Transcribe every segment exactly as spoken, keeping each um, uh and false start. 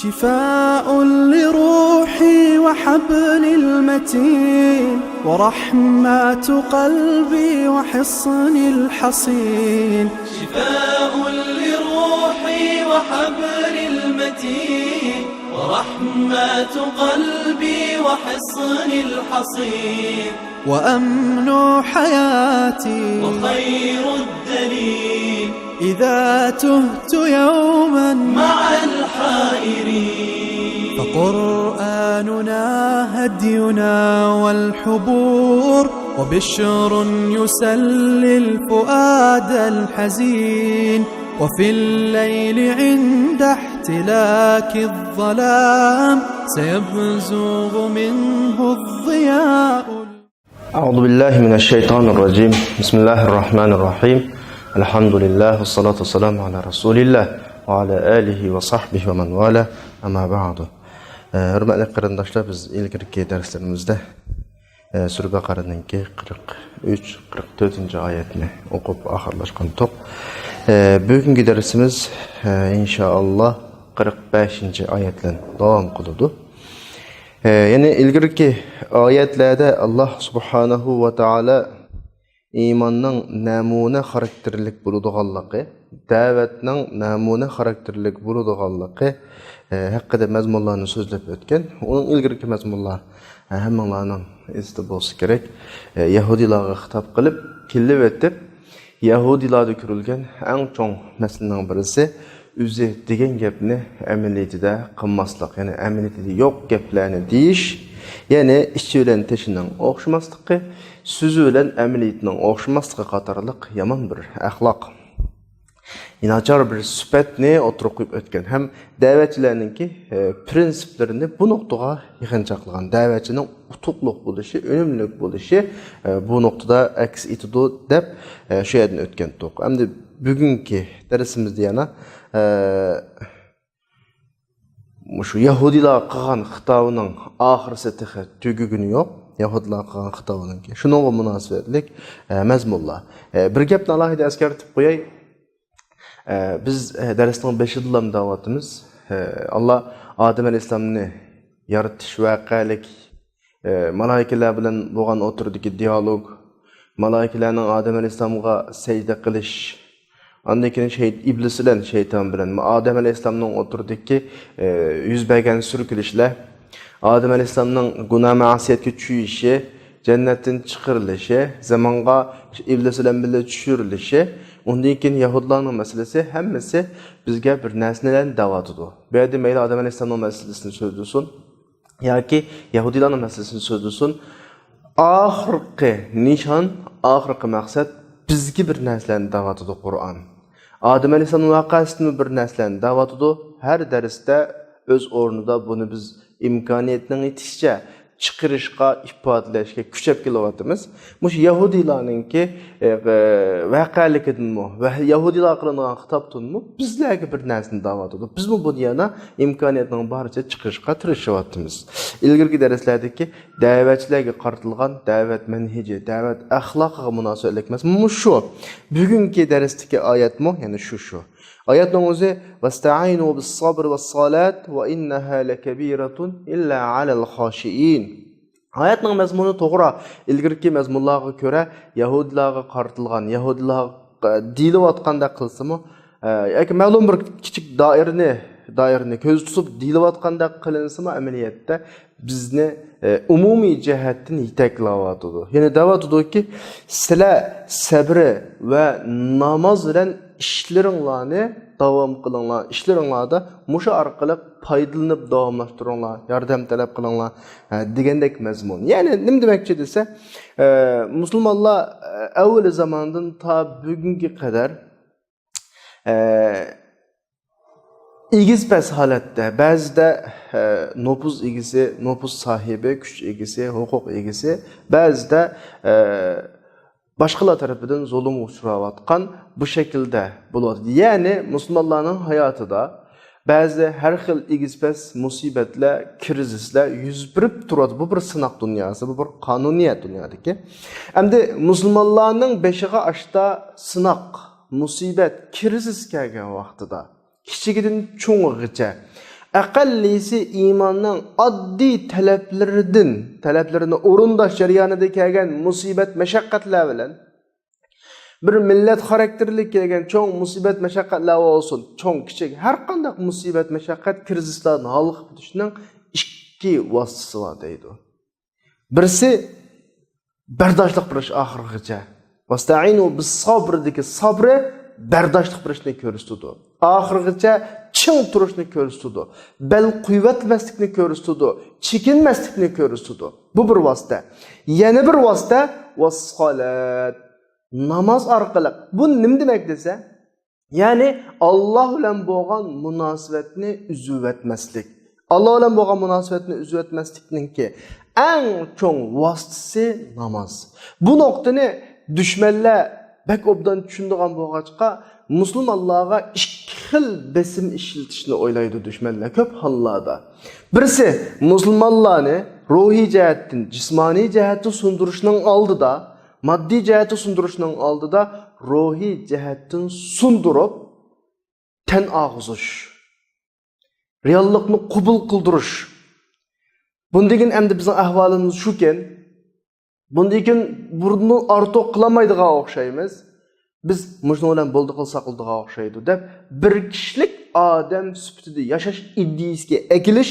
شفاء لروحي وحبل المتين، ورحمة قلبي وحصن الحصين. شفاء لروحي وحبل المتين، ورحمة قلبي وحصن الحصين. وأمن حياتي وخير الدليل، إذا تهت يوما مع الحائرين. فقرآننا هدينا والحبور، وبشر يسلي الفؤاد الحزين. وفي الليل عند احتلاك الظلام، سيبزغ منه الضياء. أعوذ بالله من الشيطان الرجيم. بسم الله الرحمن الرحيم. الحمد لله والصلاة والسلام على رسول الله وعلى آله وصحبه ومن والاه. أما بعد. ھۆرمەتلىك قېرىنداشلار، بىز ئىلگىرىكى دەرسلىرىمىزدە، ئە، سۈرە بەقەرىنىڭكى قىرىق ئۈچ، قىرىق تۆتىنچى ئايەتنى ئوقۇپ ئاخىرلاشقانتۇق. ئە، بۈگۈنكى دەرسىمىز، ئە، ئىنشائاللا، قىرىق بەشىنچى ئايەت بىلەن داۋام قىلىدۇ. ئە، يەنى ئىلگىرىكى ئايەتلەردە ئاللا سۇبھانەھۇ ۋە تائالا ئىماننىڭ نەمۇنە خاراكتېرلىك بولىدىغانلىقى، دەۋەتنىڭ نەمۇنە خاراكتېرلىك بولىدىغانلىقى، ئە، ھەققىدە مەزمۇنلارنى سۆزلەپ ئۆتكەن. ئۇنىڭ ئىلگىرىكى مەزمۇنلار، ئە، ھەممىڭلارنىڭ ئېسىدە بولسا كېرەك، ئە، يەھۇدىيلارغا خىتاب قىلىپ، كېلىۋېتىپ، يەھۇدىيلاردا كۆرۈلگەن ئەڭ چوڭ مەسىلىنىڭ بىرسى، ئۆزى دېگەن گەپنى ئەمەلىيىتىدە قىلماسلىق، يەنى ئەمەلىيىتىدە يوق گەپلەرنى دېيىش، يەنى ئىچى بىلەن تېشىنىڭ ئوخشىماسلىقى، سۆزى بىلەن ئەمەلىيىتىنىڭ ئوخشىماسلىقى قاتارلىق يامان بىر ئەخلاق، ناچار بىر سۈپەتنى ئوتتۇرىغا قويۇپ ئۆتكەن ھەم دەۋەتچىلەرنىڭكى، ئە، پىرىنسىپلىرىنى بۇ نۇقتىغا يىغىنچاقلىغان، دەۋەتچىنىڭ ئۇتۇقلۇق بولۇشى، ئۈنۈملۈك بولۇشى، ئە، بۇ نۇقتىدا ئەكس ئېتىدۇ دەپ، ئە، شۇ يەردىن ئۆتكەنتۇق. ئەمدى بۈگۈنكى دەرسىمىزدە يەنە، ئە، مۇشۇ يەھۇدىيلارغا قىلغان خىتابىنىڭ ئاخىرسى تېخى تۈگىگىنى يوق. يەھۇدىيلارغا قىلغان خىتابىنىڭكى. شۇنىڭغا مۇناسىۋەتلىك، ئە، مەزمۇنلار. ئە، بىر گەپنى ئالاھىدە ئەسكەرتىپ قوياي. ئە، بىز، ئە، دەرسنىڭ بېشىدىلا دەۋاتىمىز. ئە، ئاللا ئادەم ئەلەيھىسسالامنى يارىتىش ۋەقەلىك، ئە، مالايىكىلەر بىلەن بولغان ئوتتۇرىدىكى دىئالوگ، مالايىكىلەرنىڭ ئادەم ئەلەيھىسسالامغا سەجدە قىلىش، ئاندىن كېيىن شەيت-، ئىبلىس بىلەن، شەيتان بىلەن، ئادەم ئەلەيھىسسالامنىڭ ئوتتۇرىدىكى، ئە، يۈز بەرگەن سۈركىلىشلەر، ئادەم ئەلەيھىسسالامنىڭ گۇناھ مەسىيەتكە چۈشۈشى، جەننەتتىن چىقىرىلىشى، زېمىنغا ئىبلىس بىلەن بىللە چۈشۈرۈلۈشى، ئۇندىن كېيىن يەھۇدىيلارنىڭ مەسىلىسى، ھەممىسى بىزگە بىر نەرسىلەرنى دەۋاتىدۇ. بۇ يەردە مەيلى ئادەم ئەلەيھىسسالامنىڭ مەسىلىسىنى سۆزلىسۇن ياكى يەھۇدىيلارنىڭ مەسىلىسىنى سۆزلىسۇن، ئاخىرقى نىشان، ئاخىرقى مەقسەت بىزگە بىر نەرسىلەرنى دەۋاتىدۇ قۇرئان. ئادەم ئەلەيھىسسالام ۋەقەسىدىنمۇ بىر نەرسىلەرنى دەۋاتىدۇ. ھەر دەرستە ئۆز ئورنىدا بۇنى بىز ئىمكانىيەتنىڭ يېتىشىچە چىقىرىشقا، ئىپادىلەشكە كۈچەپ كېلىۋاتىمىز. مۇشۇ يەھۇدىيلارنىڭكى، ئە، ۋەقەلىكىدىنمۇ ۋە يەھۇدىيلارغا قىلىنغان خىتابتىنمۇ بىزلەرگە بىر نەرسىنى دەۋاتىدۇ. بىزمۇ بۇنى يەنە ئىمكانىيەتنىڭ بارىچە چىقىرىشقا تىرىشىۋاتىمىز. ئىلگىرىكى دەرسلەردىكى دەۋەتچىلەرگە قارىتىلغان دەۋەت مەنھىجى، دەۋەت ئەخلاقىغا مۇناسىۋەتلىك مەزمۇن مۇشۇ. بۈگۈنكى دەرستىكى ئايەتمۇ يەنە شۇ، شۇ. ئايەتنىڭ ئۆزى، «ۋەستەئىنۇ بىسسابىر ۋەسسالات ۋە ئىننەھا لەكەبىرەتۇن ئىللا ئەلەل خاشىئىن.» ئايەتنىڭ مەزمۇنى توغرا، ئىلگىرىكى مەزمۇنلارغا كۆرە يەھۇدىيلارغا قارىتىلغان، يەھۇدىيلارغا دېيىلىۋاتقاندەك قىلسىمۇ، ئە، ياكى مەلۇم بىر كىچىك دائىرىنى، دائىرىنى كۆزدە تۇتۇپ دېيىلىۋاتقاندەك قىلىنسىمۇ، ئەمەلىيەتتە بىزنى، ئە، ئومۇمىي جەھەتتىن يېتەكلەۋاتىدۇ. يەنى دەۋاتىدۇكى، سىلەر سەبرى ۋە ناماز بىلەن ئىشلىرىڭلارنى داۋام قىلىڭلار، ئىشلىرىڭلاردا مۇشۇ ئارقىلىق پايدىلىنىپ داۋاملاشتۇرۇڭلار، ياردەم تەلەپ قىلىڭلار، ھە، دېگەندەك مەزمۇن. يەنى نېمە دېمەكچى دېسە، ئە، مۇسۇلمانلار، ئە، ئەۋۋەل زاماندىن تا بۈگۈنگە قەدەر، ئە، ئېگىز پەس ھالەتتە، بەزىدە، ئە، نوپۇز ئىگىسى، نوپۇز ساھىبى، كۈچ ئىگىسى، ھوقۇق ئىگىسى، بەزىدە، ئە، باشقىلار تەرىپىدىن زۇلۇمغا ئۇچراۋاتقان بۇ شەكىلدە بولۇۋاتىدۇ. يەنى مۇسۇلمانلارنىڭ ھاياتىدا بەزى ھەر خىل ئېگىز پەس مۇسىبەتلەر، كىرىزىسلەر يۈز بېرىپ تۇرىدۇ. بۇ بىر سىناق دۇنياسى، بۇ بىر قانۇنىيەت دۇنيادىكى. ئەمدى مۇسۇلمانلارنىڭ بېشىغا ئاشتا سىناق، مۇسىبەت، كىرىزىس كەلگەن ۋاقتىدا، كىچىكىدىن چوڭىغىچە، ئەقەللىسى ئىماننىڭ ئاددىي تەلەپلىرىدىن، تەلەپلىرىنى ئورۇنداش جەريانىدا كەلگەن مۇسىبەت، مەشەققەتلەر بىلەن، بىر مىللەت خاراكتېرلىك كەلگەن چوڭ مۇسىبەت، مەشەققەتلەر بولسۇن، چوڭ، كىچىك، ھەر قانداق مۇسىبەت، مەشەققەت، كىرىزىسلاردىن ھالقىپ ئۆتۈشنىڭ ئىككى ۋاسىتىسى بار دەيدۇ. بىرسى، بەرداشلىق بېرىش ئاخىرغىچە. ۋەستەئىنۇ بىس سابىردىكى سابرى بەرداشلىق بېرىشنى كۆرسىتىدۇ. ئاخىرغىچە چىڭ تۇرۇشنى كۆرسىتىدۇ. بەل قويۇۋەتمەسلىكنى كۆرسىتىدۇ. چېكىنمەسلىكنى كۆرسىتىدۇ. بۇ بىر ۋاسىتە. يەنە بىر ۋاسىتە، ۋەسسالات. ناماز ئارقىلىق. بۇ نېمە دېمەك دېسە، يەنى ئاللا بىلەن بولغان مۇناسىۋەتنى ئۈزۈۋەتمەسلىك. ئاللا بىلەن بولغان مۇناسىۋەتنى ئۈزۈۋەتمەسلىكنىڭكى ئەڭ چوڭ ۋاسىتىسى ناماز. بۇ نۇقتىنى دۈشمەنلەر بەك ئوبدان چۈشىنىدىغان بولغاچقا، مۇسۇلمانلارغا ئىككى خىل بېسىم ئىشلىتىشنى ئويلايدۇ دۈشمەنلەر كۆپ ھاللاردا. بىرسى، مۇسۇلمانلارنى روھىي جەھەتتىن، جىسمانىي جەھەتتىن سۇندۇرۇشنىڭ ئالدىدا، ماددىي جەھەتتىن سۇندۇرۇشنىڭ ئالدىدا روھىي جەھەتتىن سۇندۇرۇپ، تەن ئاغۇزۇش، رېئاللىقنى قوبۇل قىلدۇرۇش. بۇندىن كېيىن ئەمدى بىزنىڭ ئەھۋالىمىز شۇكەن، بۇندىن كېيىن بۇنىڭدىن ئارتۇق قىلالمايدىغان ئوخشايمىز، بىز مۇشۇنىڭ بىلەن بولدى قىلساق بولىدىغان ئوخشايدۇ دەپ، بىر كىشىلىك ئادەم سۈپىتىدە ياشاش ئىدىيىسىگە ئەكېلىش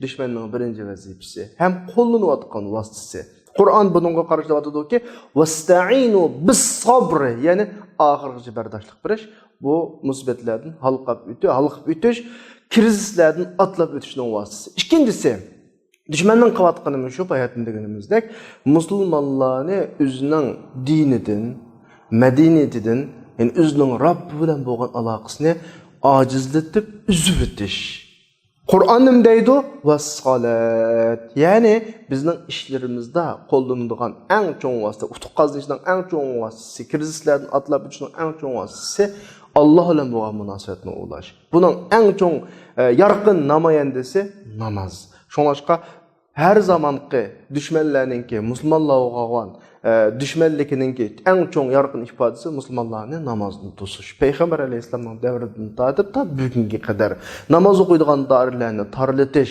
دۈشمەننىڭ بىرىنچى ۋەزىپىسى ھەم قوللىنىۋاتقان ۋاسىتىسى. قۇرئان بۇنىڭغا قارشى دەۋاتىدۇكى، ۋەستەئىنۇ بىس سابرى، يەنى ئاخىرغىچە بەرداشلىق بېرىش، بۇ مۇسىبەتلەردىن ھالقاپ ئۆتۈ-، ھالقىپ ئۆتۈش، كىرىزىسلەردىن ئاتلاپ ئۆتۈشنىڭ ۋاسىتىسى. ئىككىنچىسى، دۈشمەننىڭ قىلىۋاتقىنىمۇ شۇ، باياتىن دېگىنىمىزدەك، مۇسۇلمانلارنى ئۆزىنىڭ دىنىدىن، مەدەنىيىتىدىن، يەنى ئۆزىنىڭ رەببى بىلەن بولغان ئالاقىسىنى ئاجىزلىتىپ ئۈزۈۋېتىش. قۇرئان نېمە دەيدۇ؟ ۋەسسالات. يەنى بىزنىڭ ئىشلىرىمىزدا قوللىنىدىغان ئەڭ چوڭ ۋاسىتە، ئۇتۇق قازىنىشنىڭ ئەڭ چوڭ ۋاسىتىسى، كىرىزىسلەردىن ئاتلاپ ئۆتۈشنىڭ ئەڭ چوڭ ۋاسىتىسى ئاللا بىلەن بولغان مۇناسىۋەتنى ئۇلاش. بۇنىڭ ئەڭ چوڭ، ئە، يارقىن نامايەندىسى ناماز. شۇڭلاشقا ھەر زامانقى دۈشمەنلەرنىڭكى مۇسۇلمانلارغا بولغان، ئە، دۈشمەنلىكىنىڭكى ئەڭ چوڭ يارقىن ئىپادىسى مۇسۇلمانلارنى نامازدىن توسۇش. پەيغەمبەر ئەلەيھىسسالامنىڭ دەۋرىدىن تارتىپ تا بۈگۈنگە قەدەر ناماز ئوقۇيدىغان دائىرىلەرنى تارلىتىش،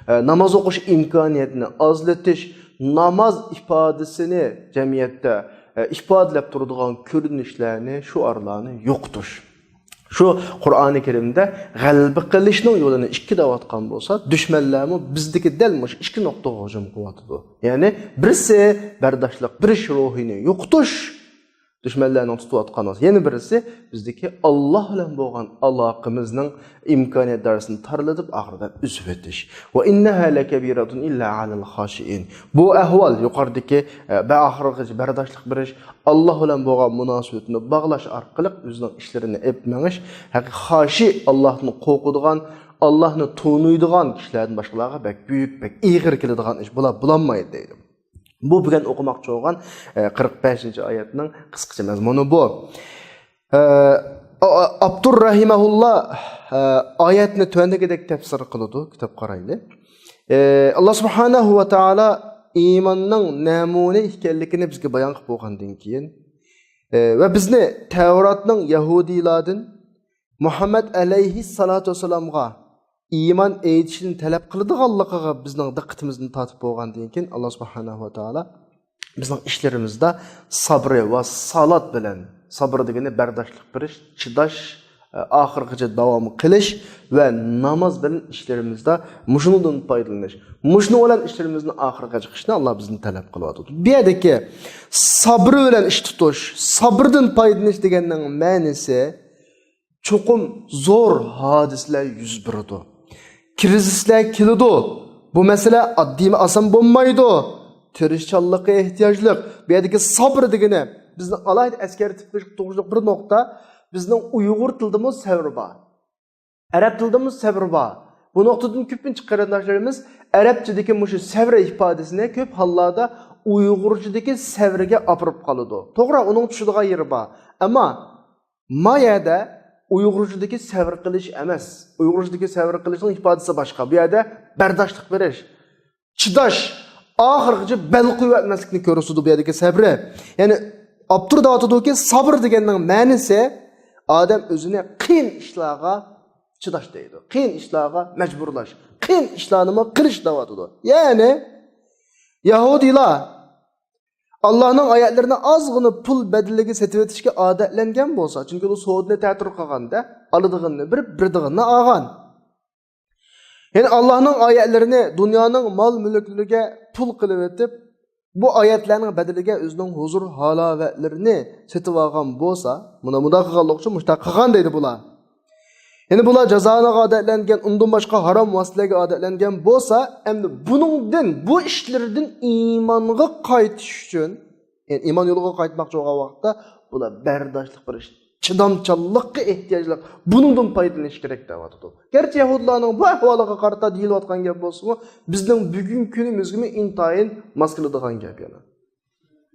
ئە، ناماز ئوقۇش ئىمكانىيەتنى ئازلىتىش، ناماز ئىپادىسىنى جەمئىيەتتە، ئە، ئىپادىلەپ تۇرىدىغان كۆرۈنۈشلەرنى، شوئارلارنى يوقىتىش. شۇ قۇرئانى كەرىمدە غەلىبە قىلىشنىڭ يولىنى ئىككى دەۋاتقان بولسا، دۈشمەنلەرمۇ بىزدىكى دەل مۇشۇ ئىككى نۇقتىغا ھۇجۇم قىلىۋاتىدۇ. يەنى بىرسى بەرداشلىق بېرىش روھىنى يوقىتىش، دۈشمەنلەرنىڭ تۇتۇۋاتقان، يەنە بىرسى بىزدىكى ئاللا بىلەن بولغان ئالاقىمىزنىڭ ئىمكانىيەت دائىرىسىنى تارلىتىپ، ئاخىرىدا ئۈزۈۋېتىش. ۋە ئىننەھا لەكەبىرەتۇن ئىللا ئەلەل خاشىئىن. بۇ ئەھۋال يۇقىرىدىكى، ئە، بە-، ئاخىرغىچە بەرداشلىق بېرىش، ئاللا بىلەن بولغان مۇناسىۋىتىنى باغلاش ئارقىلىق ئۆزىنىڭ ئىشلىرىنى ئېلىپ مېڭىش، ھەقىقىي خاشىئ، ئاللانى قورقىدىغان، ئاللانى تونۇيدىغان كىشىلەردىن باشقىلارغا بەك بۈيۈك، بەك ئېغىر كېلىدىغان ئىش بولا-، بولالمايدۇ دەيدۇ. بۇ بۈگۈن ئوقۇماقچى بولغان، ئە، قىرىق بەشىنچى ئايەتنىڭ قىسقىچە مەزمۇنى بۇ. ئە، ئا-، ئا-، ئاپتور رەھىمەھۇللا، ئە، ئايەتنى تۆۋەندىكىدەك تەپسىر قىلىدۇ. كىتاب قارايلى. ئە، ئاللا سۇبھانەھۇ ۋە تائالا ئىماننىڭ نەمۇنە ئىكەنلىكىنى بىزگە بايان قىلىپ بولغاندىن كېيىن، ئە، ۋە بىزنى تەۋراتنىڭ يەھۇدىيلاردىن مۇھەممەد ئەلەيھىسسالاتۇ ۋەسسالامغا ئىمان ئېيتىشنى تەلەپ قىلىدىغانلىقىغا بىزنىڭ دىققىتىمىزنى تارتىپ بولغاندىن كېيىن، ئاللا سۇبھانەھۇ ۋە تائالا بىزنىڭ ئىشلىرىمىزدا سابرى ۋە سالات بىلەن، سابر دېگىنى بەرداشلىق بېرىش، چىداش، ئاخىرغىچە داۋام قىلىش ۋە ناماز بىلەن ئىشلىرىمىزدا مۇشۇنىڭدىن پايدىلىنىش، مۇشۇنىڭ بىلەن ئىشلىرىمىزنى ئاخىرغا چىقىشنى ئاللا بىزدىن تەلەپ قىلىۋاتىدۇ. بۇ يەردىكى سابرى بىلەن ئىش تۇتۇش، سابردىن پايدىلىنىش دېگەننىڭ مەنىسى، چوقۇم زور ھادىسىلەر يۈز بېرىدۇ. كىرىزىسلەر كېلىدۇ. بۇ مەسىلە ئاددىيمۇ ئاسان بولمايدۇ. تىرىشچانلىققا ئېھتىياجلىق. بۇ يەردىكى سابىر دېگىنى بىزنىڭ ئالاھىدە ئەسكەرتىپ بېرىشكە توغرىلىق بىر نۇقتا. بىزنىڭ ئۇيغۇر تىلىدىمۇ سەۋر بار. ئەرەب تىلىدىمۇ سەۋر بار. بۇ نۇقتىدىن كۆپىنچە قېرىنداشلىرىمىز ئەرەبچىدىكى مۇشۇ سەۋر ئىپادىسىنى كۆپ ھاللاردا ئۇيغۇرچىدىكى سەۋرگە ئاپىرىپ قالىدۇ. توغرا، ئۇنىڭ چۈشىدىغان يېرى بار. ئەمما ما يەردە ئۇيغۇرچىدىكى سەۋر قىلىش ئەمەس. ئۇيغۇرچىدىكى سەۋر قىلىشنىڭ ئىپادىسى باشقا. بۇ يەردە بەرداشلىق بېرىش، چىداش، ئاخىرغىچە بەل قويۇۋەتمەسلىكنى كۆرسىتىدۇ بۇ يەردىكى سەۋرى. يەنى ئاپتور دەۋاتىدۇكى، سابىر دېگەننىڭ مەنىسى ئادەم ئۆزىنى قىيىن ئىشلارغا چىداش دەيدۇ. قىيىن ئىشلارغا مەجبۇرلاش. قىيىن ئىشلارنىمۇ قىلىش دەۋاتىدۇ. يەنى يەھۇدىيلار ئاللانىڭ ئايەتلىرىنى ئازغىنا پۇل بەدىلىگە سېتىۋېتىشكە ئادەتلەنگەن بولسا، چۈنكى ئۇ سودىنى تەتۈر قىلغاندا، ئالىدىغىنىنى بېرىپ، بېرىدىغىنىنى ئالغان. يەنى ئاللانىڭ ئايەتلىرىنى دۇنيانىڭ مال-مۈلۈكلىرىگە پۇل قىلىۋېتىپ، بۇ ئايەتلەرنىڭ بەدىلىگە ئۆزىنىڭ ھۇزۇر-ھالاۋەتلىرىنى سېتىۋالغان بولسا، مانا مۇنداق قىلغانلىقى ئۈچۈن مۇشۇنداق قىلغان دەيدۇ بۇلار. يەنى بۇلار جازانىغا ئادەتلەنگەن، ئۇندىن باشقا ھارام ۋاسىتىلەرگە ئادەتلەنگەن بولسا، ئەمدى بۇنىڭدىن، بۇ ئىشلىرىدىن ئىمانغا قايتىش ئۈچۈن، يەنى ئىمان يولىغا قايتماقچى بولغان ۋاقىتتا، بۇلار بەرداشلىق بېرىش، چىدامچانلىققا ئېھتىياجلىق، بۇنىڭدىن پايدىلىنىش كېرەك دەۋاتىدۇ. گەرچە يەھۇدىيلارنىڭ بۇ ئەھۋالىغا قارىتا دېيىلىۋاتقان گەپ بولسىمۇ، بىزنىڭ بۈگۈنكى كۈنىمىزگىمۇ ئىنتايىن ماس كېلىدىغان گەپ يەنە.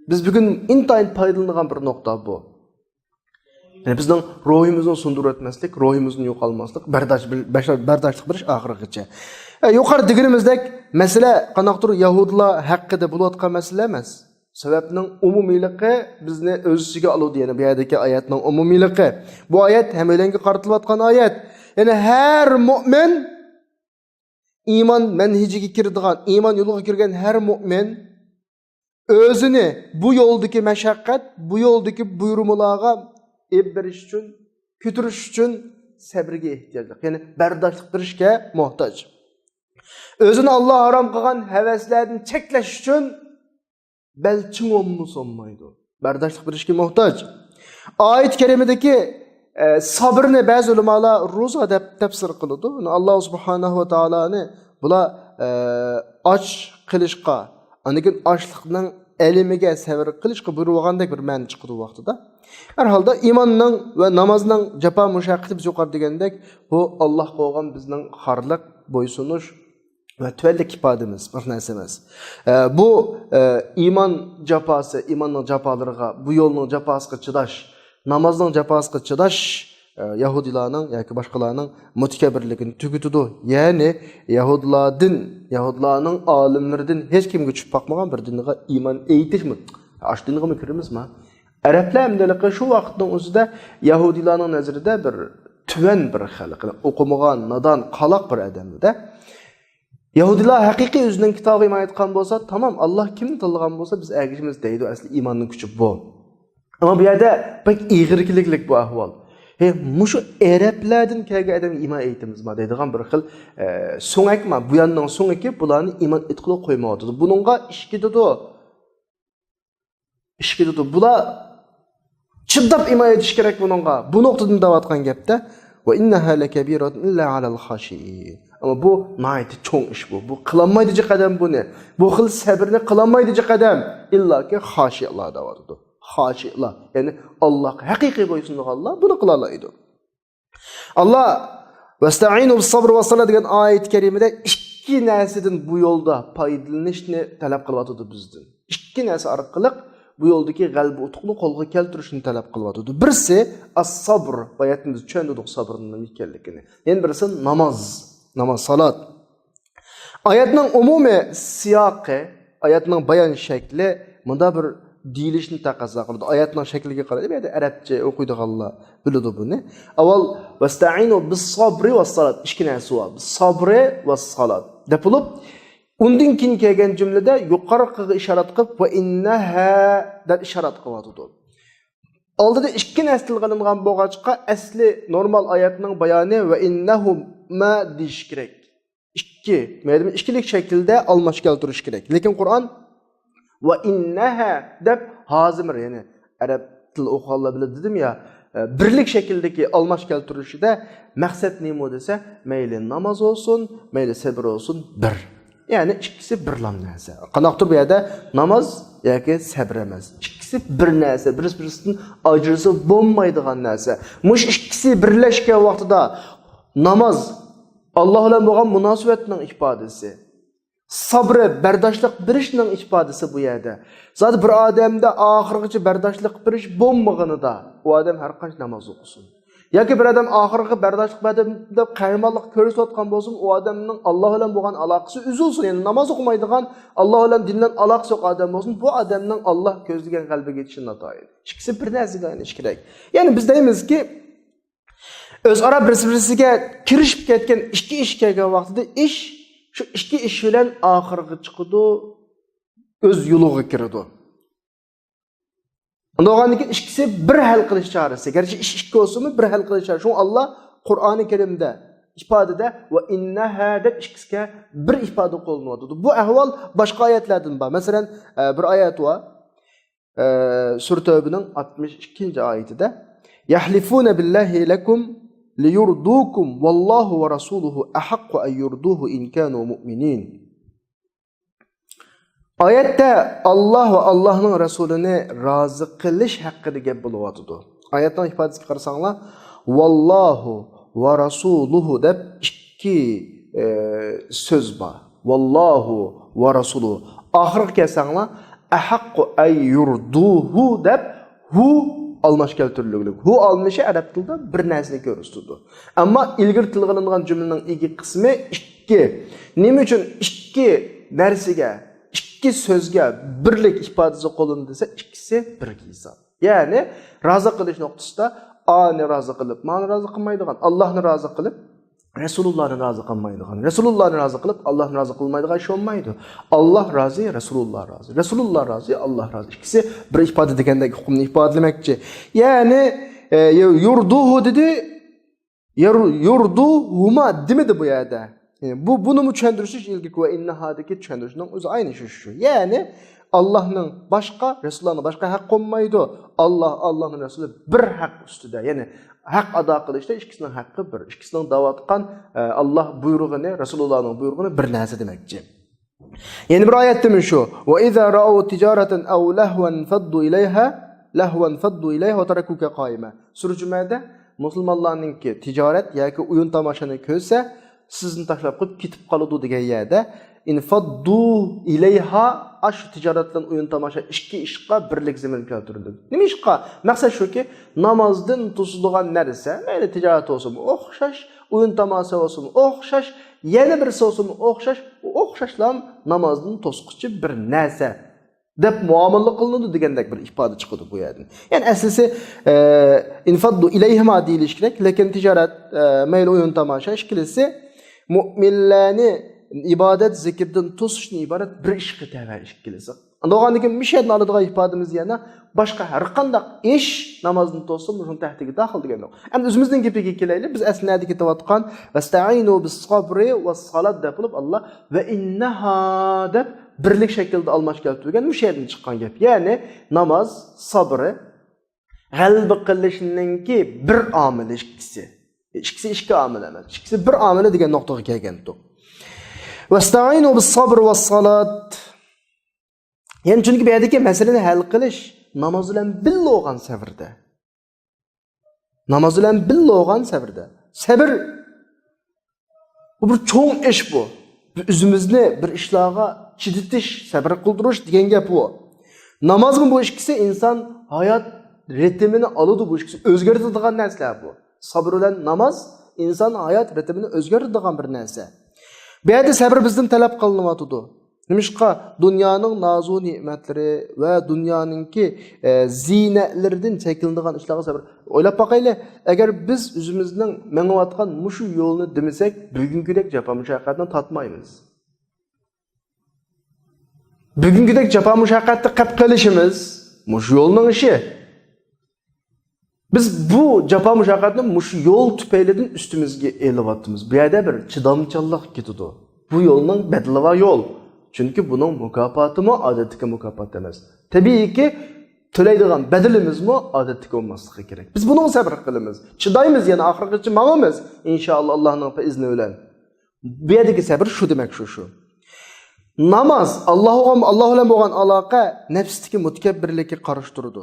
بىز بۈگۈن ئىنتايىن پايدىلىنىدىغان بىر نۇقتا بۇ. يەنى بىزنىڭ روھىمىزنى سۇندۇرۇۋەتمەسلىك، روھىمىزنى يوقالماسلىق، بەرداش-، بەرداشلىق بېرىش ئاخىرىغىچە. ئە، يۇقىرىدا دېگىنىمىزدەك، مەسىلە قانداقتۇر يەھۇدىيلار ھەققىدە بولۇۋاتقان مەسىلە ئەمەس. سەۋەبنىڭ ئومۇمىيلىقى بىزنى ئۆز ئىچىگە ئالىدۇ، يەنى بۇ يەردىكى ئايەتنىڭ ئومۇمىيلىقى. بۇ ئايەت ھەممەيلەنگە قارىتىلىۋاتقان ئايەت. يەنى ھەر مۆمىن ئىمان مەنھىجىگە كىرىدىغان، ئىمان يولىغا كىرگەن ھەر مۆمىن ئۆزىنى بۇ يولدىكى مەشەققەت، بۇ يولدىكى بۇيرۇمىلارغا ئېلىپ بېرىش ئۈچۈن، كۆتۈرۈش ئۈچۈن سەبرىگە ئېھتىياجلىق، يەنى بەرداشلىق بېرىشكە موھتاج. ئۆزىنى ئاللا ھارام قىلغان ھەۋەسلەردىن چەكلەش ئۈچۈن بەل چىڭ ئوممۇ سونمايدۇ. بەرداشلىق بېرىشكە موھتاج. ئايەت كەرىمىدىكى، ئە، سابىرنى بەزى ئۆلىمالار روزا دەپ تەپسىر قىلىدۇ. ئاللا سۇبھانەھۇ ۋە تائالانى بۇلار، ئە، ئاچ قېلىشقا، ئاندىن كېيىن ئاچلىقنىڭ ئەلىمىگە سەۋر قىلىشقا بۇيرۇۋالغاندەك بىر مەنە چىقىدۇ ۋاقتىدا. ھەر ھالدا ئىماننىڭ ۋە نامازنىڭ جاپا مۇشەققىتى بىز يۇقىرىدا دېگەندەك، بۇ ئاللاھقا بولغان بىزنىڭ خارلىق، بويسۇنۇش، ۋە تۆۋەنلىك ئىپادىمىز، بىر نەرسە ئەمەس. ئە، بۇ، ئە، ئىمان جاپاسى، ئىماننىڭ جاپالىرىغا، بۇ يولنىڭ جاپاسىغا چىداش، نامازنىڭ جاپاسىغا چىداش، ئە، يەھۇدىيلارنىڭ ياكى باشقىلارنىڭ مۇتەكەببىرلىكىنى تۈگىتىدۇ. يەنى يەھۇدىيلاردىن، يەھۇدىيلارنىڭ ئالىملىرىدىن ھېچ كىمگە چۈشۈپ باقمىغان بىر دىنغا ئىمان ئېيتىشمۇ، ئاشۇ دىنغىمۇ كىرىمىزما؟ ئەرەبلەر ئەمدىلىكى شۇ ۋاقىتنىڭ ئۆزىدە يەھۇدىيلارنىڭ نەزىرىدە بىر تۆۋەن بىر خەلق، ئوقۇمىغان، نادان، قالاق بىر ئادەمدە. يەھۇدىيلار ھەقىقىي ئۆزىنىڭ كىتابىغا ئىمان ئېيتقان بولسا، تامام، ئاللا كىمنى تاللىغان بولسا، بىز ئەگىشىمىز دەيدۇ. ئەسلى ئىماننىڭ كۈچى بۇ. ئەمما بۇ يەردە بەك ئېغىر كېلىكلىك بۇ ئەھۋال. ھە، مۇشۇ ئەرەبلەردىن كەلگەن ئادەمگە ئىمان ئېيتىمىزما دەيدىغان بىر خىل، ئە، سۆڭەكما، بۇياننىڭ سۆڭىكى بۇلارنى ئىمان ئېيتقىلى قويمايۋاتىدۇ. بۇنىڭغا ئىش كېتىدۇ. ئىش كېتىدۇ. بۇلار چىداپ ئىمان ئېيتىش كېرەك بۇنىڭغا. بۇ نۇقتىدىن دەۋاتقان گەپتە، «ۋە ئىننەھا لەكەبىرەتۇن ئىللا ئەلەل خاشىئىن.» ئەمما بۇ ناھايىتى چوڭ ئىش بۇ. بۇ قىلالمايدۇ جىق ئادەم بۇنى. بۇ خىل سەبرنى قىلالمايدۇ جىق ئادەم. ئىللاكى خاشىئلار دەۋاتىدۇ. خاشىئلار، يەنى ئاللاھقا ھەقىقىي بويسۇنىدىغانلار بۇنى قىلالايدۇ. ئاللا «ۋەستەئىنۇ بىسسابرى ۋەسسالات» دېگەن ئايەت كەرىمىدە ئىككى نەرسىدىن بۇ يولدا پايدىلىنىشنى تەلەپ قىلىۋاتىدۇ بىزدىن. ئىككى نەرسە ئارقىلىق بۇ يولدىكى غەلىبە ئۇتۇقنى قولغا كەلتۈرۈشنى تەلەپ قىلىۋاتىدۇ. بىرسى ئەس-سابر، باياتىن بىز چۈشەندۈردۇق سابىرنىڭ نېمە ئىكەنلىكىنى. يەنە بىرسى ناماز، ناماز، سالات. ئايەتنىڭ ئومۇمىي سىياقى، ئايەتنىڭ بايان شەكلى مۇنداق بىر دېيىلىشنى تەقەززا قىلىدۇ. ئايەتنىڭ شەكلىگە قارايلى، بۇ يەردە ئەرەبچە ئوقۇيدىغانلار بىلىدۇ بۇنى. ئاۋۋال «ۋەستەئىنۇ بىسسابرى ۋەسسالات» ئىككى نەرسە بار. سابرى ۋەسسالات دەپ بولۇپ، ئۇندىن كېيىن كەلگەن جۈملىدە يۇقىرىقىغا ئىشارەت قىلىپ، «ۋە ئىننەھا» دەپ ئىشارەت قىلىۋاتىدۇ. ئالدىدا ئىككى نەرسە تىلغا ئېلىنغان بولغاچقا، ئەسلى نورمال ئايەتنىڭ بايانى «ۋە ئىننەھۇما» دېيىش كېرەك. ئىككى، مەيلىمۇ ئىككىلىك شەكىلدە ئالماش كەلتۈرۈش كېرەك. لېكىن قۇرئان «ۋە ئىننەھا» دەپ ھازىمىر، يەنى ئەرەب تىلى ئوقۇغانلار بىلىدۇ دېدىم يا، ئە، بىرلىك شەكىلدىكى ئالماش كەلتۈرۈشىدە مەقسەت نېمە دېسە، مەيلى ناماز بولسۇن، مەيلى سەبر بولسۇن، بىر. يەنى ئىككىسى بىرلا نەرسە. قانداقتۇر بۇ يەردە ناماز ياكى سەبر ئەمەس. ئىككىسى بىر نەرسە، بىرسى بىرسىدىن ئاجرىسا بولمايدىغان نەرسە. مۇشۇ ئىككىسى بىرلەشكەن ۋاقتىدا ناماز ئاللا بىلەن بولغان مۇناسىۋەتنىڭ ئىپادىسى. سابرى، بەرداشلىق بېرىشنىڭ ئىپادىسى بۇ يەردە. زادى بىر ئادەمدە ئاخىرغىچە بەرداشلىق بېرىش بولمىغىنىدا، ئۇ ئادەم ھەر قانچە ناماز ئوقۇسۇن. ياكى بىر ئادەم ئاخىرغا بەرداشلىق بەردىم دەپ قەھرىمانلىق كۆرسىتىۋاتقان بولسىمۇ، ئۇ ئادەمنىڭ ئاللا بىلەن بولغان ئالاقىسى ئۈزۈلسۇن. يەنى ناماز ئوقۇمايدىغان، ئاللا بىلەن دىن بىلەن ئالاقىسى يوق ئادەم بولسۇن، بۇ ئادەمنىڭ ئاللا كۆزلىگەن غەلىبىگە يېتىشى ناتايىن. ئىككىسى بىر نەرسىگە ئايلىنىشى كېرەك. يەنى بىز دەيمىزكى، ئۆزئارا بىرسى-بىرسىگە كىرىشىپ كەتكەن ئىككى ئىش كەلگەن ۋاقتىدا ئىش شۇ ئىككى ئىش بىلەن ئاخىرىغا چىقىدۇ، ئۆز يولىغا كىرىدۇ. ئۇنداق بولغاندىن كېيىن ئىككىسى بىر ھەل قىلىش چارىسى. گەرچە ئىش ئىككى بولسىمۇ، بىر ھەل قىلىش چارىسى. شۇڭا ئاللا قۇرئانى كەرىمدە ئىپادىدە ۋە ئىننەھا دەپ ئىككىسىگە بىر ئىپادە قوللىنىۋاتىدۇ. بۇ ئەھۋال باشقا ئايەتلەردىن بار. مەسىلەن، ئە، بىر ئايەت بار. ئە، سۈرە تەۋبىنىڭ ئاتمىش ئىككىنچى ئايىتىدە، يەھلىفۇنە بىللاھى لەكۇم لىيۇردۇكۇم ۋاللاھۇ ۋە رەسۇلۇھۇ ئەھەققۇ ئەن يۇردۇھۇ ئىن كانۇ مۇئمىنىن. ئايەتتە ئاللا ۋە ئاللانىڭ رەسۇلىنى رازى قىلىش ھەققىدە گەپ بولۇۋاتىدۇ. ئايەتنىڭ ئىپادىسىگە قارىساڭلار، ۋاللاھۇ ۋە رەسۇلۇھۇ دەپ ئىككى، ئە، سۆز بار. ۋاللاھۇ ۋە رەسۇلۇھۇ. ئاخىرىغا كەلسەڭلار، ئەھەققۇ ئەن يۇردۇھۇ دەپ ھۇ ئالماش كەلتۈرۈلگەنلىك. ھۇ ئالمىشى ئەرەب تىلىدا بىر نەرسىنى كۆرسىتىدۇ. ئەمما ئىلگىرى تىلغا ئېلىنغان جۈملىنىڭ ئىگە قىسمى ئىككى. نېمە ئۈچۈن ئىككى نەرسىگە، ئىككى سۆزگە بىرلىك ئىپادىسى قوللىنىدۇ دېسە، ئىككىسى بىرگە ھېساب. يەنى رازى قىلىش نۇقتىسىدا ئانى رازى قىلىپ، مانى رازى قىلمايدىغان، ئاللاھنى رازى قىلىپ، رەسۇلۇللانى رازى قىلمايدىغان، رەسۇلۇللانى رازى قىلىپ، ئاللاھنى رازى قىلمايدىغان ئىش بولمايدۇ. ئاللاھ رازى، رەسۇلۇللا رازى، رەسۇلۇللا رازى، ئاللاھ رازى. ئىككىسى بىر ئىپادە دېگەندەك ئۇقۇمنى ئىپادىلىمەكچى. يەنى، ئە، يۇردۇھۇ دېدى، يۇر-، يۇردۇھۇما دېمىدى بۇ يەردە. يەنى بۇ، بۇنىمۇ چۈشەندۈرۈش ئىلگىرىكى ۋە ئىننەھادىكى چۈشەندۈرۈشنىڭ ئۆزى ئاينى شۇ، شۇ. يەنى ئاللاھنىڭ باشقا، رەسۇلۇللانىڭ باشقا ھەق بولمايدۇ. ئاللاھ، ئاللاھنىڭ رەسۇلى بىر ھەق ئۈستىدە. يەنى ھەق ئادا قىلىشتا ئىككىسىنىڭ ھەققى بىر. ئىككىسىنىڭ دەۋاتقان، ئە، ئاللاھ بۇيرۇغىنى، رەسۇلۇللانىڭ بۇيرۇغىنى بىر نەرسە دېمەكچى. يەنە بىر ئايەتتە مۇشۇ. ۋە ئىزا رەئەۋ تىجارەتەن ئەۋ لەھۋەن فەددۇ ئىلەيھا، لەھۋەن فەددۇ ئىلەيھا ۋە تەرەكۇكە قائىمە. سۈرە جۈمەدە مۇسۇلمانلارنىڭكى تىجارەت ياكى ئويۇن تاماشىنى كۆرسە، سىزنى تاشلاپ قويۇپ كېتىپ قالىدۇ دېگەن يەردە، ئىنفاددۇ ئىلەيھا، ئاشۇ تىجارەت بىلەن ئويۇن تاماشا ئىككى ئىشقا بىرلىك زېمىن كەلتۈرۈلدى. نېمە ئىشقا؟ مەقسەت شۇكى، نامازدىن توسىدىغان نەرسە، مەيلى تىجارەت بولسۇنمۇ ئوخشاش، ئويۇن تاماشا بولسۇنمۇ ئوخشاش، يەنە بىرسى بولسىمۇ ئوخشاش، ئوخشاشلا نامازدىن توسقۇچى بىر نەرسە دەپ مۇئامىلە قىلىنىدۇ دېگەندەك بىر ئىپادە چىقىدۇ بۇ يەردىن. يەنى ئەسلىسى، ئە، ئىنفاددۇ ئىلەيھىما دېيىلىشى كېرەك، لېكىن تىجارەت، ئە، مەيلى ئويۇن تاماشا ئىككىلىسى مۇئمىنلەرنى ئىبادەت، زىكىردىن توسۇشتىن ئىبارەت بىر ئىشقا تەۋە ئىككىلىسى. ئاندىن كېيىن مۇشۇ يەردىن ئالىدىغان ئىپادىمىز يەنە باشقا ھەر قانداق ئىش نامازدىن توسسا، مۇشۇنىڭ تەھتىگە داخىل دېگەنلىك. ئەمدى ئۆزىمىزنىڭ گېپىگە كېلەيلى. بىز ئەسلى نەدە كېتىۋاتقان؟ ۋەستەئىنۇ بىسسابرى ۋەسسالات دەپ بولۇپ، ئاللا ۋە ئىننەھا دەپ بىرلىك شەكىلدە ئالماش كەلتۈرگەن، مۇشۇ يەردىن چىققان گەپ. يەنى ناماز، سابرى، غەلىبە قىلىشنىڭكى بىر ئامىلى ئىككىسى. ئىككىسى ئىككى ئامىل ئەمەس. ئىككىسى بىر ئامىلى دېگەن نۇقتىغا كەلگەنتۇق. ۋەستەئىنۇ بىسسابرى ۋەسسالات. يەنى چۈنكى بۇ يەردىكى مەسىلىنى ھەل قىلىش ناماز بىلەن بىللە بولغان سەۋردە. ناماز بىلەن بىللە بولغان سەۋردە. سەۋر، بۇ بىر چوڭ ئىش بۇ. بىز ئۆزىمىزنى بىر ئىشلارغا چىدىتىش، سەۋر قىلدۇرۇش دېگەن گەپ بۇ. نامازمۇ بۇ ئىككىسى ئىنسان ھايات رىتىمىنى ئالىدۇ، بۇ ئىككىسى ئۆزگەرتىدىغان نەرسىلەر بۇ. سابىر بىلەن ناماز ئىنسان ھايات رىتىمىنى ئۆزگەرتىدىغان بىر نەرسە. بۇ يەردە سەۋر بىزدىن تەلەپ قىلىنىۋاتىدۇ. نېمىشقا؟ دۇنيانىڭ نازۇ نېمەتلىرى ۋە دۇنيانىڭكى، ئە، زىينەتلىرىدىن چەكلىنىدىغان ئىشلارغا سەۋر. ئويلاپ باقايلى، ئەگەر بىز ئۆزىمىزنىڭ مېڭىۋاتقان مۇشۇ يولنى دېمىسەك، بۈگۈنكىدەك جاپا مۇشەققەتنى تارتمايمىز. بۈگۈنكىدەك جاپا مۇشەققەتتە قېپ قېلىشىمىز مۇشۇ يولنىڭ ئىشى. بىز بۇ جاپا مۇشەققەتنى مۇشۇ يول تۈپەيلىدىن ئۈستىمىزگە ئېلىۋاتىمىز. بۇ يەردە بىر چىدامچانلىق كېتىدۇ. بۇ يولنىڭ بەدىلى بار يول. چۈنكى بۇنىڭ مۇكاپاتىمۇ ئادەتتىكى مۇكاپات ئەمەس. تەبىئىيكى، تۆلەيدىغان بەدىلىمىزمۇ ئادەتتىكى بولماسلىقى كېرەك. بىز بۇنىڭغا سەۋر قىلىمىز. چىدايمىز، يەنە ئاخىرغىچە ماڭىمىز. ئىنشائاللا، ئاللانىڭ ئىزنى بىلەن. بۇ يەردىكى سەۋر شۇ دېمەك، شۇ، شۇ. ناماز، ئاللا بىلەن بولغان ئالاقە نەپستىكى مۇتەكەببىرلىككە قارشى تۇرىدۇ.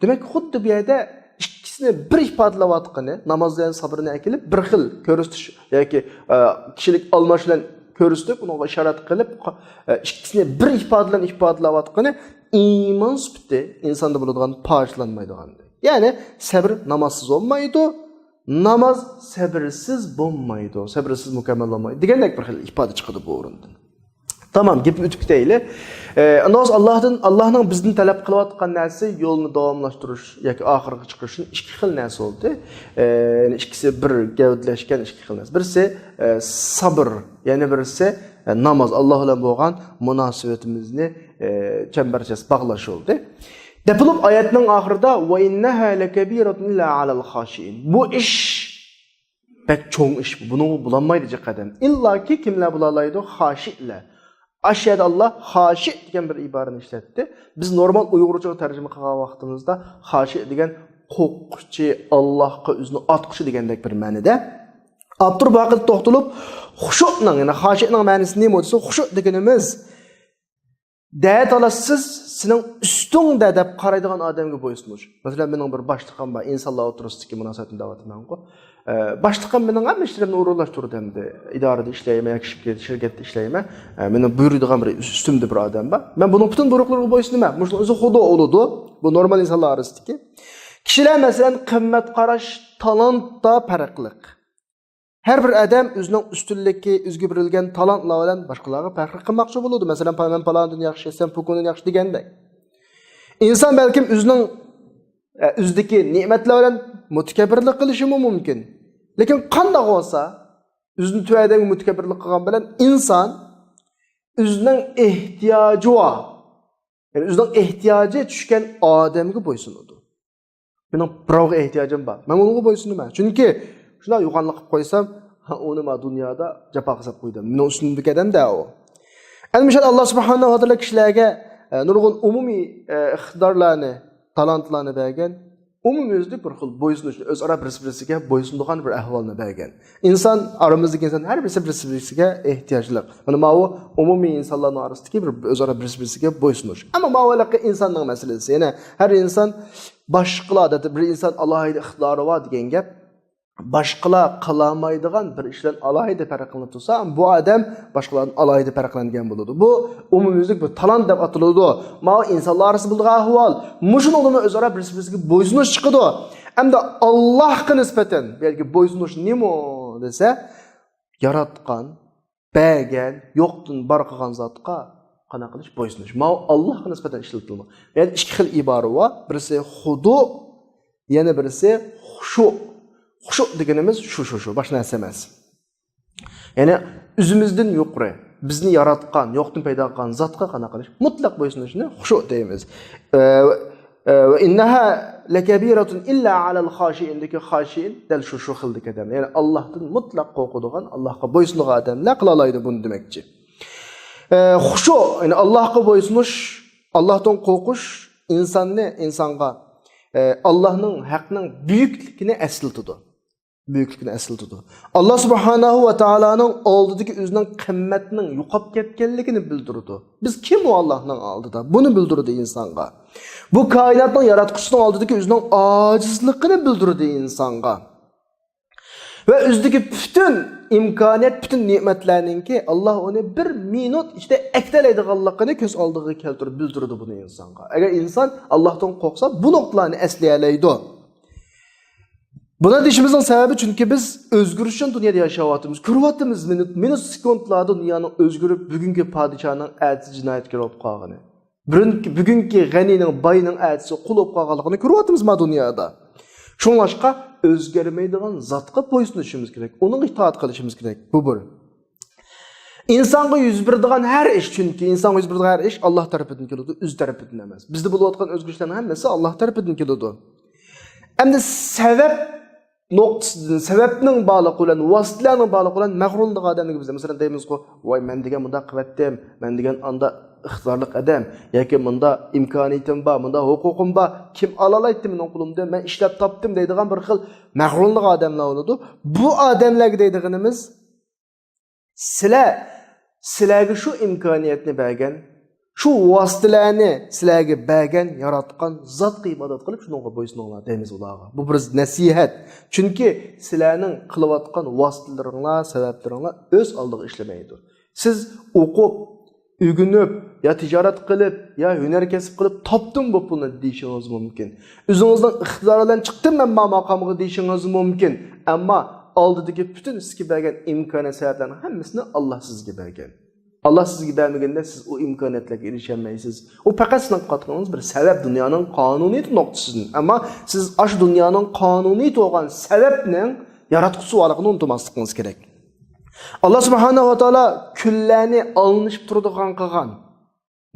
دېمەك، خۇددى بۇ يەردە ئىككىسىنى بىر ئىپادىلەۋاتقىنى، ناماز بىلەن سابىرنى ئەكېلىپ، بىر خىل كۆرسىتىش ياكى، ئە، كىشىلىك ئالماش بىلەن كۆرسىتىپ، ئۇنىڭغا ئىشارەت قىلىپ، ئە، ئىككىسىنى بىر ئىپادە بىلەن ئىپادىلەۋاتقىنى ئىمان سۈپىتى ئىنساندا بولىدىغان پاكىتلانمايدىغان. يەنى سەبر نامازسىز بولمايدۇ، ناماز سەبرسىز بولمايدۇ، سەبرسىز مۇكەممەل بولمايدۇ دېگەندەك بىر خىل ئىپادە چىقىدۇ بۇ ئورۇندىن. تامام، گېپىنى ئۆتۈپ كېتەيلى. ئە، ئاندىن ئاللاھتىن، ئاللاھنىڭ بىزدىن تەلەپ قىلىۋاتقان نەرسە يولنى داۋاملاشتۇرۇش ياكى ئاخىرغا چىقىرىشتىن ئىككى خىل نەرسە بولدى. ئە، يەنى ئىككىسى بىر گەۋدىلەشكەن ئىككى خىل نەرسە. بىرسى، ئە، سابىر، يەنە بىرسى، ئە، ناماز، ئاللاھ بىلەن بولغان مۇناسىۋىتىمىزنى، ئە، چەمبەرچاس باغلاش بولدى. دەپلۇپ ئايەتنىڭ ئاخىرىدا، «ۋە ئىننەھا لەكەبىرەتۇن ئىللا ئەلەل خاشىئىن.» بۇ ئىش بەك چوڭ ئىش بۇ. بۇنىڭغا بولالمايدۇ جىق ئادەم. ئىللاكى كىملەر بولالايدۇ؟ خاشىئلەر. ئاشۇ يەردە ئاللاھ خاشىئ دېگەن بىر ئىبارىنى ئىشلەتتى. بىز نورمال ئۇيغۇرچىغا تەرجىمە قىلغان ۋاقتىمىزدا خاشىئ دېگەن قورققۇچى، ئاللاھقا ئۆزىنى ئاتقۇچى دېگەندەك بىر مەنىدە. ئاپتور بۇ ھەققىدە توختىلىپ، خۇشۇئنىڭ، يەنى خاشىئنىڭ مەنىسى نېمە دېسە، خۇشۇ دېگىنىمىز دە تالاشسىز سېنىڭ ئۈستۈڭدە دەپ قارايدىغان ئادەمگە بويسۇنۇش. مەسىلەن، مېنىڭ بىر باشلىقىم بار، ئىنسانلار ئوتتۇرىسىدىكى مۇناسىۋەتنى دەۋاتىمەنغۇ. ئە، باشلىقىم مېنىڭ ھەممە ئىشلىرىمنى ئورۇنلاشتۇرىدۇ ئەمدى. ئىدارىدە ئىشلەيمەن ياكى شىركەت-، شىركەتتە ئىشلەيمەن. ئە، مېنى بۇيرۇيدىغان بىر ئۈستۈمدە بىر ئادەم بار. مەن بۇنىڭ پۈتۈن بۇيرۇقلىرىغا بويسۇنىمەن. مۇشۇنىڭ ئۆزى خۇدۇ بولىدۇ. بۇ نورمال ئىنسانلار ئارىسىدىكى. كىشىلەر، مەسىلەن، قىممەت قاراش تالانتتا پەرقلىق. ھەر بىر ئادەم ئۆزىنىڭ ئۈستۈنلۈكى، ئۆزىگە بېرىلگەن تالانتلار بىلەن باشقىلارغا پەخىر قىلماقچى بولىدۇ. مەسىلەن، مەن پالانىدىن ياخشى ئىشلەتسەم، پۇ-، كوندىن ياخشى دېگەندەك. ئىنسان بەلكىم ئۆزىنىڭ، ئە، ئۆزىدىكى نېمەتلەر بىلەن مۇتەكەببىرلىك قىلىشىمۇ مۇمكىن. لېكىن قانداق بولسا، ئۆزىنى تۆۋەن ئادەمگە مۇتەكەببىرلىك قىلغان بىلەن ئىنسان ئۆزىنىڭ ئېھتىياجى بار، يەنى ئۆزىنىڭ ئېھتىياجى چۈشكەن ئادەمگە بويسۇنىدۇ. مېنىڭ بىراۋغا ئېھتىياجىم بار. مەن ئۇنىڭغا بويسۇنىمەن. چۈنكى شۇنداق يوغانلىق قىلىپ قويسام، ھە، ئۇنى ما دۇنيادا جاپاغا ساپ قويدۇم. مېنىڭ ئۈستۈمدىكى ئادەم-دە ئۇ. ئەنە مۇشۇ ئاللاھ سۇبھانەھۇ ۋە تائالا كىشىلەرگە، ئە، نۇرغۇن ئومۇمىي، ئە، ئىقتىدارلارنى، تالانتلارنى بەرگەن. ئومۇميۈزلۈك بىر خىل بويسۇنۇشنى، ئۆزئارا بىرسى-بىرسىگە بويسۇنىدىغان بىر ئەھۋالنى بەرگەن. ئىنسان، ئارىمىزدىكى ئىنسان ھەر بىرسى بىرسى-بىرسىگە ئېھتىياجلىق. مانا ماۋۇ ئومۇمىي ئىنسانلارنىڭ ئارىسىدىكى بىر ئۆزئارا بىرسى-بىرسىگە بويسۇنۇش. ئەمما ماۋۇ ھېلىقى ئىنساننىڭ مەسىلىسى. يەنە ھەر ئىنسان باشقىلار، ئادەتتە بىر ئىنسان ئالاھىدە ئىقتىدارى بار دېگەن گەپ. باشقىلار قىلالمايدىغان بىر ئىش بىلەن ئالاھىدە پەرقلىنىپ تۇرسا، بۇ ئادەم باشقىلاردىن ئالاھىدە پەرقلەنگەن بولىدۇ. بۇ ئومۇميۈزلۈك بىر تالانت دەپ ئاتىلىدۇ. ماۋۇ ئىنسانلار ئارىسىدا بولىدىغان ئەھۋال. مۇشۇنىڭدىمۇ ئۆزئارا بىرسى-بىرسىگە بويسۇنۇش چىقىدۇ. ئەمدى ئاللاھقا نىسبەتەن بۇ يەردىكى بويسۇنۇش نېمە دېسە، ياراتقان، بەرگەن، يوقتىن بار قىلغان زاتقا قانداق قىلىش؟ بويسۇنۇش. ماۋۇ ئاللاھقا نىسبەتەن ئىشلىتىلىدۇ. يەنى ئىككى خىل ئىبارە بار. بىرسى خۇدۇ، يەنە بىرسى خۇشۇ. خۇشۇ دېگىنىمىز شۇ، شۇ، شۇ، باشقا نەرسە ئەمەس. يەنى ئۆزىمىزدىن يۇقىرى، بىزنى ياراتقان، يوقتىن پەيدا قىلغان زاتقا قانداق قىلىش؟ مۇتلەق بويسۇنۇشنى خۇشۇ دەيمىز. ئە، ئە، ۋە ئىننەھا لەكەبىرەتۇن ئىللا ئەلەل خاشىئىندىكى خاشىئىن دەل شۇ، شۇ خىلدىكى ئادەم. يەنى ئاللاھتىن مۇتلەق قورقىدىغان، ئاللاھقا بويسۇنىدىغان ئادەملەر قىلالايدۇ بۇنى دېمەكچى. ئە، خۇشۇ، يەنى ئاللاھقا بويسۇنۇش، ئاللاھتىن قورقۇش ئىنساننى، ئىنسانغا، ئە، ئاللاھنىڭ، ھەقنىڭ بۈيۈكلۈكىنى ئەسلىتىدۇ. بۈيۈكلۈكىنى ئەسلىتىدۇ. ئاللاھ سۇبھانەھۇ ۋە تائالانىڭ ئالدىدىكى ئۆزىنىڭ قىممەتنىڭ يوقاپ كەتكەنلىكىنى بىلدۈرىدۇ. بىز كىم ئۇ ئاللاھنىڭ ئالدىدا؟ بۇنى بىلدۈرىدۇ ئىنسانغا. بۇ كائىناتنىڭ ياراتقۇچىسىنىڭ ئالدىدىكى ئۆزىنىڭ ئاجىزلىقىنى بىلدۈرىدۇ ئىنسانغا. ۋە ئۆزىدىكى پۈتۈن ئىمكانىيەت، پۈتۈن نېمەتلەرنىڭكى ئاللاھ ئۇنى بىر مىنۇت ئىچىدە ئەكېتەلەيدىغانلىقىنى كۆز ئالدىغا كەلتۈرۈپ بىلدۈرىدۇ بۇنى ئىنسانغا. ئەگەر ئىنسان ئاللاھتىن قورقسا، بۇ نۇقتىلارنى ئەسلىيەلەيدۇ. بۇنى دېيىشىمىزنىڭ سەۋەبى، چۈنكى بىز ئۆزگىرىشچان دۇنيادا ياشاۋاتىمىز. كۆرۈۋاتىمىز، مىنۇت، مىنۇت سېكۇنتلاردا دۇنيانىڭ ئۆزگىرىپ، بۈگۈنكى پادىشاھنىڭ ئەتىسى جىنايەتكار بولۇپ قالغىنى. بۈگۈنكى، بۈگۈنكى غەنىينىڭ، باينىڭ ئەتىسى قۇل بولۇپ قالغانلىقىنى كۆرۈۋاتىمىز ما دۇنيادا. شۇڭلاشقا ئۆزگەرمەيدىغان زاتقا بويسۇنۇشىمىز كېرەك، ئۇنىڭغا ئىتائەت قىلىشىمىز كېرەك. بۇ بىر. ئىنسانغا يۈز بېرىدىغان ھەر ئىش، چۈنكى ئىنسانغا يۈز بېرىدىغان ھەر ئىش ئاللاھ تەرىپىدىن كېلىدۇ، ئۆز تەرىپىدىن ئەمەس. بىزدە بولۇۋاتقان ئۆزگىرىشلەرنىڭ ھەممىسى ئاللاھ تەرىپىدىن كېلىدۇ. ئەمدى سەۋەب نۇقتىسىدىن، سەۋەبنىڭ بارلىقى بىلەن، ۋاسىتىلەرنىڭ بارلىقى بىلەن مەغرۇرلىنىدىغان ئادەملەرگە بىز، مەسىلەن، دەيمىزغۇ، ۋاي، مەن دېگەن مۇنداق قۇۋۋەتتىم، مەن دېگەن ئاندا ئىقتىدارلىق ئادەم، ياكى مۇندا ئىمكانىيىتىم بار، مۇندا ھوقۇقۇم بار، كىم ئالالايتتى مېنىڭ قولۇمدىن، مەن ئىشلەپ تاپتىم دەيدىغان بىر خىل مەغرۇرلىنىدىغان ئادەملەر بولىدۇ. بۇ ئادەملەرگە دەيدىغىنىمىز، سىلەر، سىلەرگە شۇ ئىمكانىيەتنى بەرگەن، شۇ ۋاسىتىلەرنى سىلەرگە بەرگەن، ياراتقان زاتقا ئىبادەت قىلىپ، شۇنىڭغا بويسۇنۇڭلار دەيمىز ئۇلارغا. بۇ بىر نەسىھەت. چۈنكى سىلەرنىڭ قىلىۋاتقان ۋاسىتىلىرىڭلار، سەۋەبلىرىڭلار ئۆز ئالدىغا ئىشلىمەيدۇ. سىز ئوقۇپ، ئۆگىنىپ، يا تىجارەت قىلىپ، يا ھۈنەر كەسىپ قىلىپ تاپتىم بۇ پۇلنى دېيىشىڭىز مۇمكىن. ئۆزىڭىزنىڭ ئىقتىدارى بىلەن چىقتىم مەن ما ماقامغا دېيىشىڭىز مۇمكىن. ئەمما ئالدىدىكى پۈتۈن سىزگە بەرگەن ئىمكانىيەت، سەۋەبلەرنىڭ ھەممىسىنى ئاللاھ سىزگە بەرگەن. ئاللا سىزگە بەرمىگەندە، سىز ئۇ ئىمكانىيەتلەرگە ئېرىشەلمەيسىز. ئۇ پەقەت سىزنىڭ قاتقىنىڭىز بىر سەۋەب، دۇنيانىڭ قانۇنىيىتى نۇقتىسىدىن. ئەمما سىز ئاشۇ دۇنيانىڭ قانۇنىيىتى بولغان سەۋەبنىڭ ياراتقۇچىسى بارلىقىنى ئۇنتۇماسلىقىڭىز كېرەك. ئاللا سۇبھانەھۇ ۋە تائالا كۈنلەرنى ئالمىشىپ تۇرىدىغان قىلغان.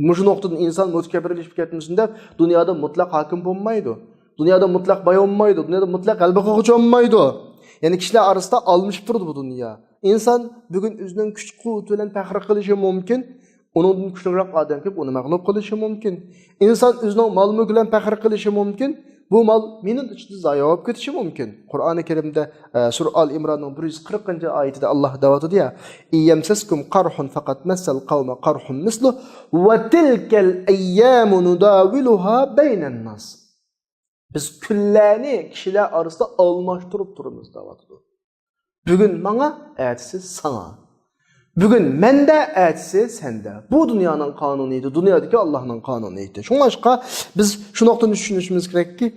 مۇشۇ نۇقتىدىن ئىنسان مۇتەكەببىرلىشىپ كەتمىسۇن دەپ، دۇنيادا مۇتلەق ھاكىم بولمايدۇ. دۇنيادا مۇتلەق باي بولمايدۇ. دۇنيادا مۇتلەق غەلىبە قىلغۇچى بولمايدۇ. يەنى كىشىلەر ئارىسىدا ئالمىشىپ تۇرىدۇ بۇ دۇنيا. ئىنسان بۈگۈن ئۆزىنىڭ كۈچ-قۇۋۋىتى بىلەن پەخىر قىلىشى مۇمكىن. ئۇنىڭدىن كۈچلۈكرەك ئادەم كېلىپ، ئۇنى مەغلۇپ قىلىشى مۇمكىن. ئىنسان ئۆزىنىڭ مال-مۈلكى بىلەن پەخىر قىلىشى مۇمكىن. بۇ مال مىنۇت ئىچىدە زايە بولۇپ كېتىشى مۇمكىن. قۇرئانى كەرىمدە، ئە، سۈرە ئال ئىمراننىڭ بىر يۈز قىرىقىنچى ئايىتىدە ئاللا دەۋاتىدۇ يا، «إن يمسسكم قرح فقد مس القوم قرح مثله وتلك الأيام نداولها بين الناس.» بىز كۈنلەرنى كىشىلەر ئارىسىدا ئالماشتۇرۇپ تۇرىمىز دەۋاتىدۇ. بۈگۈن ماڭا، ئەتىسى ساڭا. بۈگۈن مەندە، ئەتىسى سەندە. بۇ دۇنيانىڭ قانۇنىيىتى، دۇنيادىكى ئاللانىڭ قانۇنىيىتى. شۇڭلاشقا بىز شۇ نۇقتىنى چۈشىنىشىمىز كېرەككى،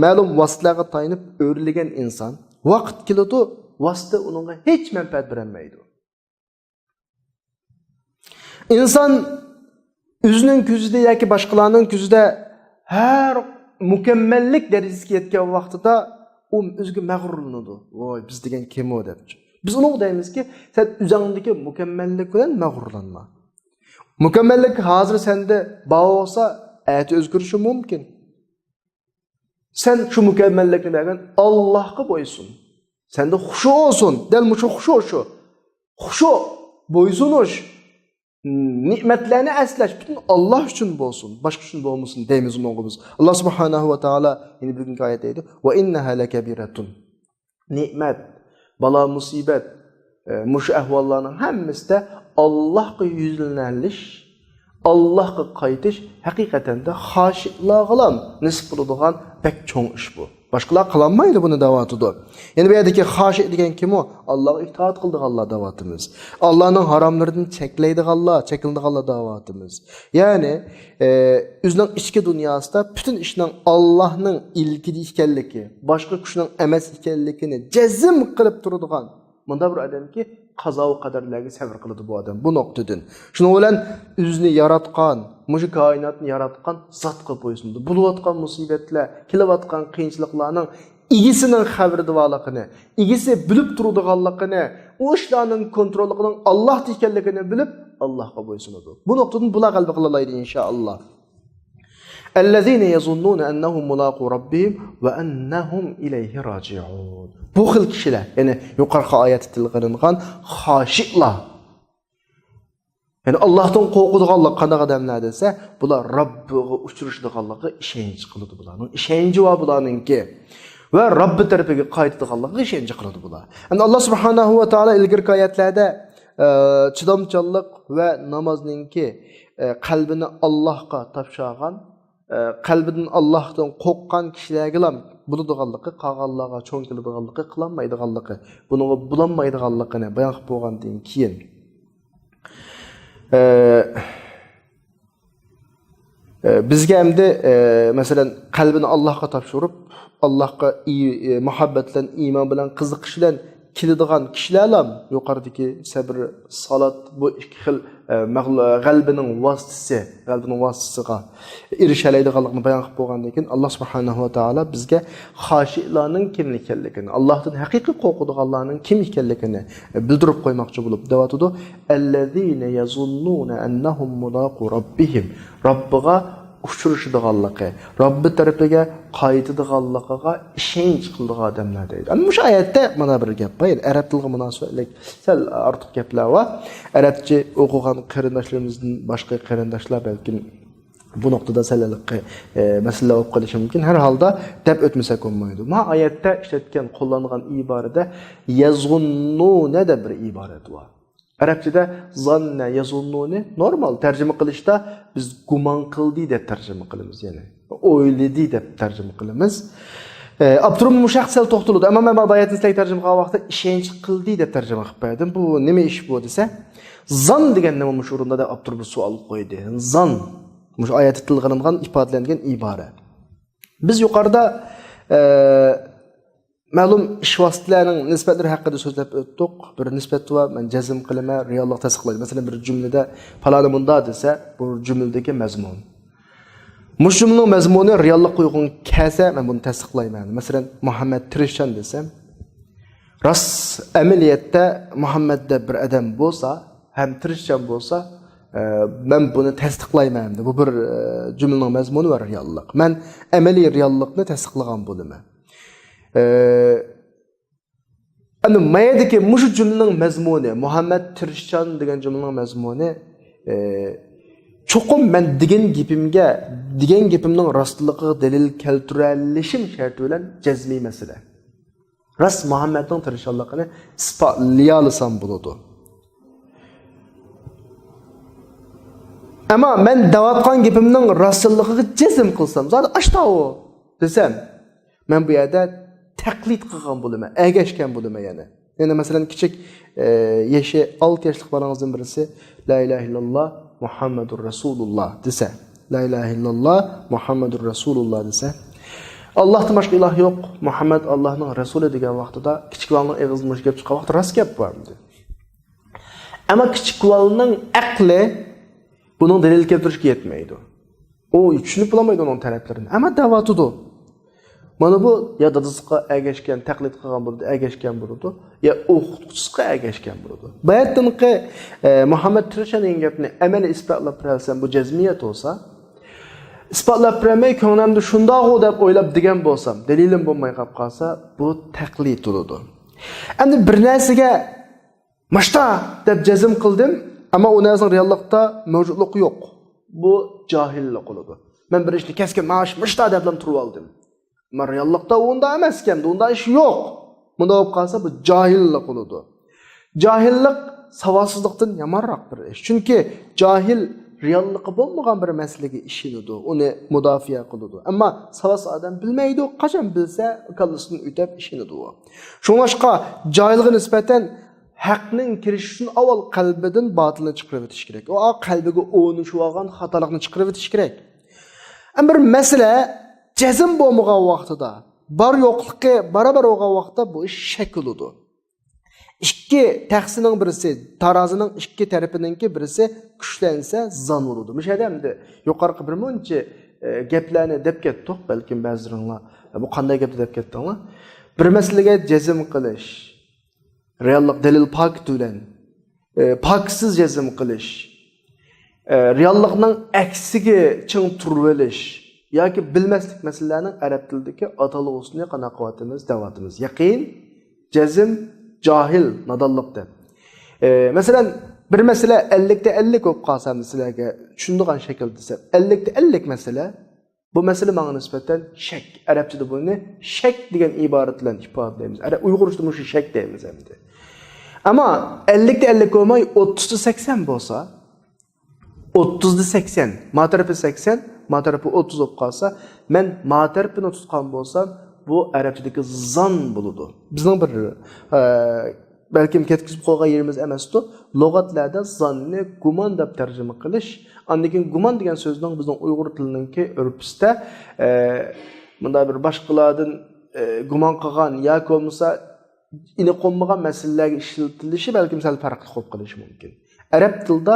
مەلۇم ۋاسىتىلەرگە تايىنىپ ئۆرلىگەن ئىنسان، ۋاقىت كېلىدۇ، ۋاسىتە ئۇنىڭغا ھېچ مەنپەئەت بېرەلمەيدۇ. ئىنسان ئۆزىنىڭ كۆزىدە ياكى باشقىلارنىڭ كۆزىدە ھەر مۇكەممەللىك دەرىجىسىگە يەتكەن ۋاقتىدا ئۇ ئۆزىگە مەغرۇرلىنىدۇ. «ۋاي، بىز دېگەن كىم ئۇ؟» دەپ. بىز ئۇنىڭغا دەيمىزكى، «سەن ئۆزۈڭدىكى مۇكەممەللىك بىلەن مەغرۇرلانما.» مۇكەممەللىك ھازىر سەندە بار بولسا، ئەتە ئۆزگىرىشى مۇمكىن. سەن شۇ مۇكەممەللىكنى بەرگەن ئاللاھقا بويسۇن. سەندە خۇشۇ بولسۇن. دەل مۇشۇ خۇشۇ شۇ. خۇشۇ، بويسۇنۇش، نېمەتلەرنى ئەسلەش پۈتۈن ئاللا ئۈچۈن بولسۇن، باشقا ئۈچۈن بولمىسۇن دەيمىز ئۇنىڭغا بىز. ئاللا سۇبھانەھۇ ۋە تائالا يەنە بۈگۈنكى ئايەتتە دەيدۇ، «وإنها لكبيرة.» نېمەت، بالا-مۇسىبەت، ئە، مۇشۇ ئەھۋاللارنىڭ ھەممىسىدە ئاللاھقا يۈزلىنىش، ئاللاھقا قايتىش ھەقىقەتەندە خاشىئلارغىلا نېسىپ بولىدىغان بەك چوڭ ئىش بۇ. باشقىلار قىلالمايدۇ بۇنى دەۋاتىدۇ. يەنە بۇ يەردىكى خاشىئ دېگەن كىم ئۇ؟ ئاللاغا ئىتائەت قىلىدىغانلار دەۋاتىمىز. ئاللانىڭ ھاراملىرىدىن چەكلەيدىغانلار، چەكلىنىدىغانلار دەۋاتىمىز. يەنى، ئە، ئۆزىنىڭ ئىچكى دۇنياسىدا پۈتۈن ئىشنىڭ ئاللاھنىڭ ئىلكىدە ئىكەنلىكى، باشقا كۈچنىڭ ئەمەس ئىكەنلىكىنى جەزم قىلىپ تۇرىدىغان مۇنداق بىر ئادەمكى، قازا-ۋۇ قەدەرلەرگە سەۋر قىلىدۇ بۇ ئادەم. بۇ نۇقتىدىن. شۇنىڭ بىلەن ئۆزىنى ياراتقان، مۇشۇ كائىناتنى ياراتقان زاتقا بويسۇنىدۇ. بولۇۋاتقان مۇسىبەتلەر، كېلىۋاتقان قىيىنچىلىقلارنىڭ ئىگىسىنىڭ خەۋىرىدە بارلىقىنى، ئىگىسى بىلىپ تۇرىدىغانلىقىنى، ئۇ ئىشلارنىڭ كونتروللۇقىنىڭ ئاللاھتا ئىكەنلىكىنى بىلىپ، ئاللاھقا بويسۇنىدۇ. بۇ نۇقتىدىن بۇلار غەلىبە قىلالايدۇ، ئىنشائاللا. الذين يظنون أنهم ملاقو ربهم وأنهم إليه راجعون. بۇ خىل كىشىلەر، يەنى يۇقىرىقى ئايەتتە تىلغا ئېلىنغان خاشىئلار. يەنى ئاللاھتىن قورقىدىغانلار قانداق ئادەملەر دېسە، بۇلار رەببىغا ئۇچرىشىدىغانلىقىغا ئىشەنچ قىلىدۇ بۇلارنىڭ. ئىشەنچى بار بۇلارنىڭكى. ۋە رەببى تەرىپىگە قايتىدىغانلىقىغا ئىشەنچ قىلىدۇ بۇلار. يەنى ئاللا سۇبھانەھۇ ۋە تائالا ئىلگىرىكى ئايەتلەردە، ئە، چىدامچانلىق ۋە نامازنىڭكى، ئە، قەلبىنى ئاللاھقا تاپشۇرغان، ئە، قەلبىدىن ئاللاھتىن قورققان كىشىلەرگىلا بولىدىغانلىقى، قالغانلارغا چوڭ كېلىدىغانلىقى، قىلالمايدىغانلىقى، بۇنىڭغا بولالمايدىغانلىقىنى بايان قىلىپ بولغاندىن كېيىن، ئە، ئە، بىزگە ئەمدى، ئە، مەسىلەن، قەلبىنى ئاللاھقا تاپشۇرۇپ، ئاللاھقا ئى-، ئى، مۇھەببەت بىلەن، ئىمان بىلەن، قىزىقىش بىلەن كېلىدىغان كىشىلەرلا يۇقىرىدىكى سەبر، سالات، بۇ ئىككى خىل، ئە، مەغلۇ-، غەلىبىنىڭ ۋاسىتىسى، غەلىبىنىڭ ۋاسىتىسىغا ئېرىشەلەيدىغانلىقىنى بايان قىلىپ بولغاندىن كېيىن، ئاللا سۇبھانەھۇ ۋە تائالا بىزگە خاشىئلارنىڭ كىم ئىكەنلىكىنى، ئاللاھتىن ھەقىقىي قورقىدىغانلارنىڭ كىم ئىكەنلىكىنى، ئە، بىلدۈرۈپ قويماقچى بولۇپ دەۋاتىدۇ. الذين يظنون أنهم ملاقو ربهم. رەببىغا ئۇچرىشىدىغانلىقى، رەببى تەرىپىگە قايتىدىغانلىقىغا ئىشەنچ قىلىدىغان ئادەملەر دەيدۇ. ئەنە مۇشۇ ئايەتتە مانا بىر گەپ بار. يەنى ئەرەب تىلىغا مۇناسىۋەتلىك سەل ئارتۇق گەپلەر بار. ئەرەبچە ئوقۇغان قېرىنداشلىرىمىزدىن باشقا قېرىنداشلار بەلكىم بۇ نۇقتىدا سەل ھېلىقى، ئە، مەسىلىلەر بولۇپ قېلىشى مۇمكىن. ھەر ھالدا دەپ ئۆتمىسەك بولمايدۇ. ما ئايەتتە ئىشلەتكەن، قوللانغان ئىبارىدە يەزۇننۇنە دەپ بىر ئىبارەت بار. ئەرەبچىدە زاننە، يەزۇننۇنى نورمال تەرجىمە قىلىشتا بىز گۇمان قىلدى دەپ تەرجىمە قىلىمىز، يەنى ئويلىدى دەپ تەرجىمە قىلىمىز. ئە، ئاپتورۇم مۇشۇ ھەقتە سەل توختىلىدۇ. ئەمما مەن بۇ ئايەتنى سىلەرگە تەرجىمە قىلغان ۋاقىتتا ئىشەنچ قىلدى دەپ تەرجىمە قىلىپ بەردىم. بۇ نېمە ئىش بۇ دېسە، زان دېگەن نېمە مۇشۇ ئورۇندا دەپ ئاپتور بىر سوئال قويدى. زان. مۇشۇ ئايەتتە تىلغا ئېلىنغان، ئىپادىلەنگەن ئىبارە. بىز يۇقىرىدا، ئە، مەلۇم ئىش ۋاسىتىلەرنىڭ نىسبەتلىرى ھەققىدە سۆزلەپ ئۆتتۇق. بىر نىسبەت بار، مەن جەزم قىلىمەن، رېئاللىق تەستىقلايدۇ. مەسىلەن، بىر جۈملىدە پالانى مۇنداق دېسە، بۇ جۈملىدىكى مەزمۇن. مۇشۇ جۈملىنىڭ مەزمۇنى رېئاللىققا ئۇيغۇن كەلسە، مەن بۇنى تەستىقلايمەن. مەسىلەن، مۇھەممەد تىرىشچان دېسەم، راست ئەمەلىيەتتە مۇھەممەد دەپ بىر ئادەم بولسا ھەم تىرىشچان بولسا، ئە، مەن بۇنى تەستىقلايمەن. بۇ بىر، ئە، جۈملىنىڭ مەزمۇنى ۋە رېئاللىق. مەن ئەمەلىي رېئاللىقنى تەستىقلىغان بولىمەن. ئە، ئەمدى مايەدىكى مۇشۇ جۈملىنىڭ مەزمۇنى، مۇھەممەد تىرىشچان دېگەن جۈملىنىڭ مەزمۇنى، ئە، چوقۇم مەن دېگەن گېپىمگە، دېگەن گېپىمنىڭ راستلىقىغا دەلىل كەلتۈرەلىشىم شەرتى بىلەن جەزمىي مەسىلە. راست مۇھەممەدنىڭ تىرىشچانلىقىنى ئىسپاتلىيالىسام بولىدۇ. ئەمما مەن دەۋاتقان گېپىمنىڭ راستلىقىغا جەزم قىلسام، زادى ئاشتاۋۇ دېسەم، مەن بۇ يەردە تەقلىد قىلغان بولىمەن، ئەگەشكەن بولىمەن يەنە. يەنە مەسىلەن، كىچىك، ئە، يېشى ئالتە ياشلىق بالىڭىزدىن بىرسى، لا ئىلاھە ئىللاللا مۇھەممەدۇر رەسۇلۇللا دېسە، لا ئىلاھە ئىللاللا مۇھەممەدۇر رەسۇلۇللا دېسە، ئاللاھتىن باشقا ئىلاھ يوق، مۇھەممەد ئاللاھنىڭ رەسۇلى دېگەن ۋاقتىدا، كىچىك بالىنىڭ ئېغىزىدىن مۇشۇ گەپ چىققان ۋاقىتتا راست گەپ بۇ ئەمدى. ئەمما كىچىك بالىنىڭ ئەقلى بۇنىڭ دەلىل كەلتۈرۈشكە يەتمەيدۇ. ئۇ چۈشىنىپ بولالمايدۇ ئۇنىڭ تەرەپلىرىنى. ئەمما دەۋاتىدۇ. مانا بۇ يا دادىسىغا ئەگەشكەن، تەقلىد قىلغان بولىدۇ، ئەگەشكەن بولىدۇ، يا ئوقۇتقۇچىسىغا ئەگەشكەن بولىدۇ. باياتىنقى، ئە، مۇھەممەد تىرىشچان دېگەن گەپنى ئەمەلىي ئىسپاتلاپ بېرەلسەم، بۇ جەزمىيەت بولسا، ئىسپاتلاپ بېرەلمەي، كۆڭلۈمدە شۇنداقغۇ دەپ ئويلاپ دېگەن بولسام، دەلىلىم بولماي قاپ قالسا، بۇ تەقلىد بولىدۇ. ئەمدى بىر نەرسىگە مۇشتا دەپ جەزم قىلدىم، ئەمما ئۇ نەرسىنىڭ رېئاللىقتا مەۋجۇتلۇقى يوق. بۇ جاھىللىق بولىدۇ. مەن بىر ئىشنى كەسكىن، مانا شۇ مۇشتا دەپلا تۇرۇپ ئالدىم. ئەمما رېئاللىقتا ئۇنداق ئەمەس ئىكەن، ئۇنداق ئىش يوق. مۇنداق بولۇپ قالسا، بۇ جاھىللىق بولىدۇ. جاھىللىق ساۋاتسىزلىقتىن يامانراق بىر ئىش. چۈنكى جاھىل رېئاللىقى بولمىغان بىر مەسىلىگە ئىشىنىدۇ، ئۇنى مۇداپىئە قىلىدۇ. ئەمما ساۋاتسىز ئادەم بىلمەيدۇ، قاچان بىلسە، كاللىسىدىن ئۆتۈپ ئىشىنىدۇ ئۇ. شۇڭلاشقا جاھىلغا نىسبەتەن ھەقنىڭ كىرىشى ئۈچۈن ئاۋۋال قەلبىدىن باتىلنى چىقىرىۋېتىش كېرەك. ئۇ قەلبىگە ئورنىشىۋالغان خاتالىقنى چىقىرىۋېتىش كېرەك. ئەمما بىر مەسىلە جەزم بولمىغان ۋاقتىدا، بار يوقلۇقى بارابار بولغان ۋاقىتتا بۇ ئىش شەك بولىدۇ. ئىككى تەخسىنىڭ بىرسى، تارازىنىڭ ئىككى تەرىپىنىڭكى بىرسى كۈچلەنسە زان بولىدۇ. مۇشۇ يەردە ئەمدى يۇقىرىقى بىر مۇنچە، ئە، گەپلەرنى دەپ كەتتۇق، بەلكىم بەزىلىرىڭلار، «بۇ قانداق گەپنى دەپ كەتتىڭلار؟» بىر مەسىلىگە جەزم قىلىش، رېئاللىق دەلىل پاكىت بىلەن، ئە، پاكىتسىز جەزم قىلىش، ئە، رېئاللىقنىڭ ئەكسىگە چىڭ تۇرۇۋېلىش ياكى بىلمەسلىك مەسىلىلەرنىڭ ئەرەب تىلىدىكى ئاتالغۇسىنى قانداق قىلىۋاتىمىز، دەۋاتىمىز. يەقىن، جەزم، جاھىل، نادانلىق دەپ. ئە، مەسىلەن، بىر مەسىلە ئەللىكتە ئەللىك بولۇپ قالسا، مەسىلىگە چۈشىنىدىغان شەكىلدە دېسەم، ئەللىكتە ئەللىك مەسىلە، بۇ مەسىلە ماڭا نىسبەتەن شەك. ئەرەبچىدە بۇنى شەك دېگەن ئىبارەت بىلەن ئىپادىلەيمىز. ئەرەب، ئۇيغۇرچىدا مۇشۇ شەك دەيمىز ئەمدى. ئەمما ئەللىكتە ئەللىك بولماي، ئوتتۇزدا سەكسەن بولسا، ئوتتۇزدا سەكسەن، ما تەرىپى سەكسەن، ما تەرىپى ئوتتۇز بولۇپ قالسا، مەن ما تەرىپىنى تۇتقان بولسام، بۇ ئەرەبچىدىكى زان بولىدۇ. بىزنىڭ بىر، ئە، بەلكىم كەتكۈزۈپ قويغان يېرىمىز ئەمەستۇ. لۇغەتلەردە زاننى گۇمان دەپ تەرجىمە قىلىش، ئاندىن كېيىن گۇمان دېگەن سۆزنىڭ بىزنىڭ ئۇيغۇر تىلىنىڭكى ئۆرپىسىدە، ئە، مۇنداق بىر باشقىلاردىن، ئە، گۇمان قىلغان ياكى بولمىسا ئېنىق بولمىغان مەسىلىلەرگە ئىشلىتىلىشى بەلكىم سەل پەرقلىق بولۇپ قېلىشى مۇمكىن. ئەرەب تىلىدا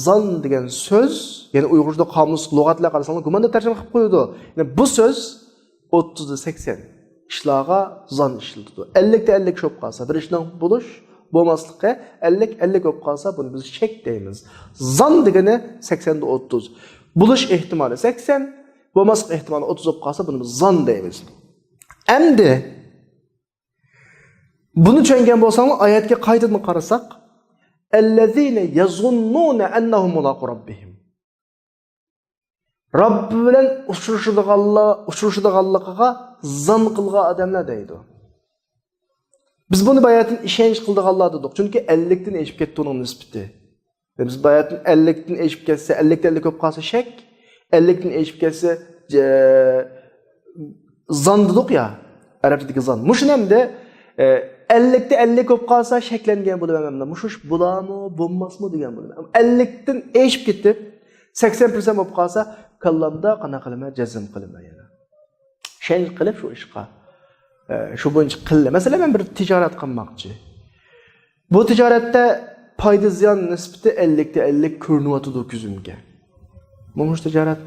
زان دېگەن سۆز، يەنى ئۇيغۇرچىدا قامۇس، لۇغەتلەر قارىساڭلار گۇمان دەپ تەرجىمە قىلىپ قويىدۇ. يەنى بۇ سۆز ئوتتۇزدا سەكسەن ئىشلارغا زان ئىشلىتىدۇ. ئەللىكتە ئەللىك بولۇپ قالسا، بىر ئىشنىڭ بولۇش، بولماسلىقى، ئەللىك ئەللىك بولۇپ قالسا، بۇنى بىز شەك دەيمىز. زان دېگىنى سەكسەندە ئوتتۇز. بولۇش ئېھتىمالى سەكسەن، بولماسلىق ئېھتىمالى ئوتتۇز بولۇپ قالسا، بۇنى بىز زان دەيمىز. ئەمدى بۇنى چۈشەنگەن بولساڭلار، ئايەتكە قايتىدىن قارىساق، «ئەللەزىنە يەزۇننۇنە ئەننەھۇم مۇلاقۇ رەببىھىم.» رەببى بىلەن ئۇچرىشىدىغانلار، ئۇچرىشىدىغانلىقىغا زان قىلغان ئادەملەر دەيدۇ. بىز بۇنى باياتىن ئىشەنچ قىلىدىغانلار دېدۇق، چۈنكى ئەللىكتىن ئېشىپ كەتتى ئۇنىڭ نىسبىتى. بىز باياتىن ئەللىكتىن ئېشىپ كەتسە، ئەللىكتە ئەللىك بولۇپ قالسا شەك، ئەللىكتىن ئېشىپ كەتسە، زان دېدۇق يا، ئەرەبچىدىكى زان. مۇشۇنى ئەمدى، ئە، ئەللىكتە ئەللىك بولۇپ قالسا شەكلەنگەن بولۇۋەرمەمدۇ؟ مۇشۇ ئىش بولارمۇ، بولماسمۇ دېگەن بولىمەن. ئەللىكتىن ئېشىپ كېتىپ، سەكسەن پىرسەنت بولۇپ قالسا، كاللامدا قانداق قىلىمەن؟ جەزم قىلىمەن يەنە. ئىشەنچ قىلىپ شۇ ئىشقا. ئە، شۇ بويىچە قىلدى. مەسىلەن، مەن بىر تىجارەت قىلماقچى. بۇ تىجارەتتە پايدا زىيان نىسبىتى ئەللىكتە ئەللىك كۆرۈنۈۋاتىدۇ كۆزۈمگە. مۇشۇ تىجارەت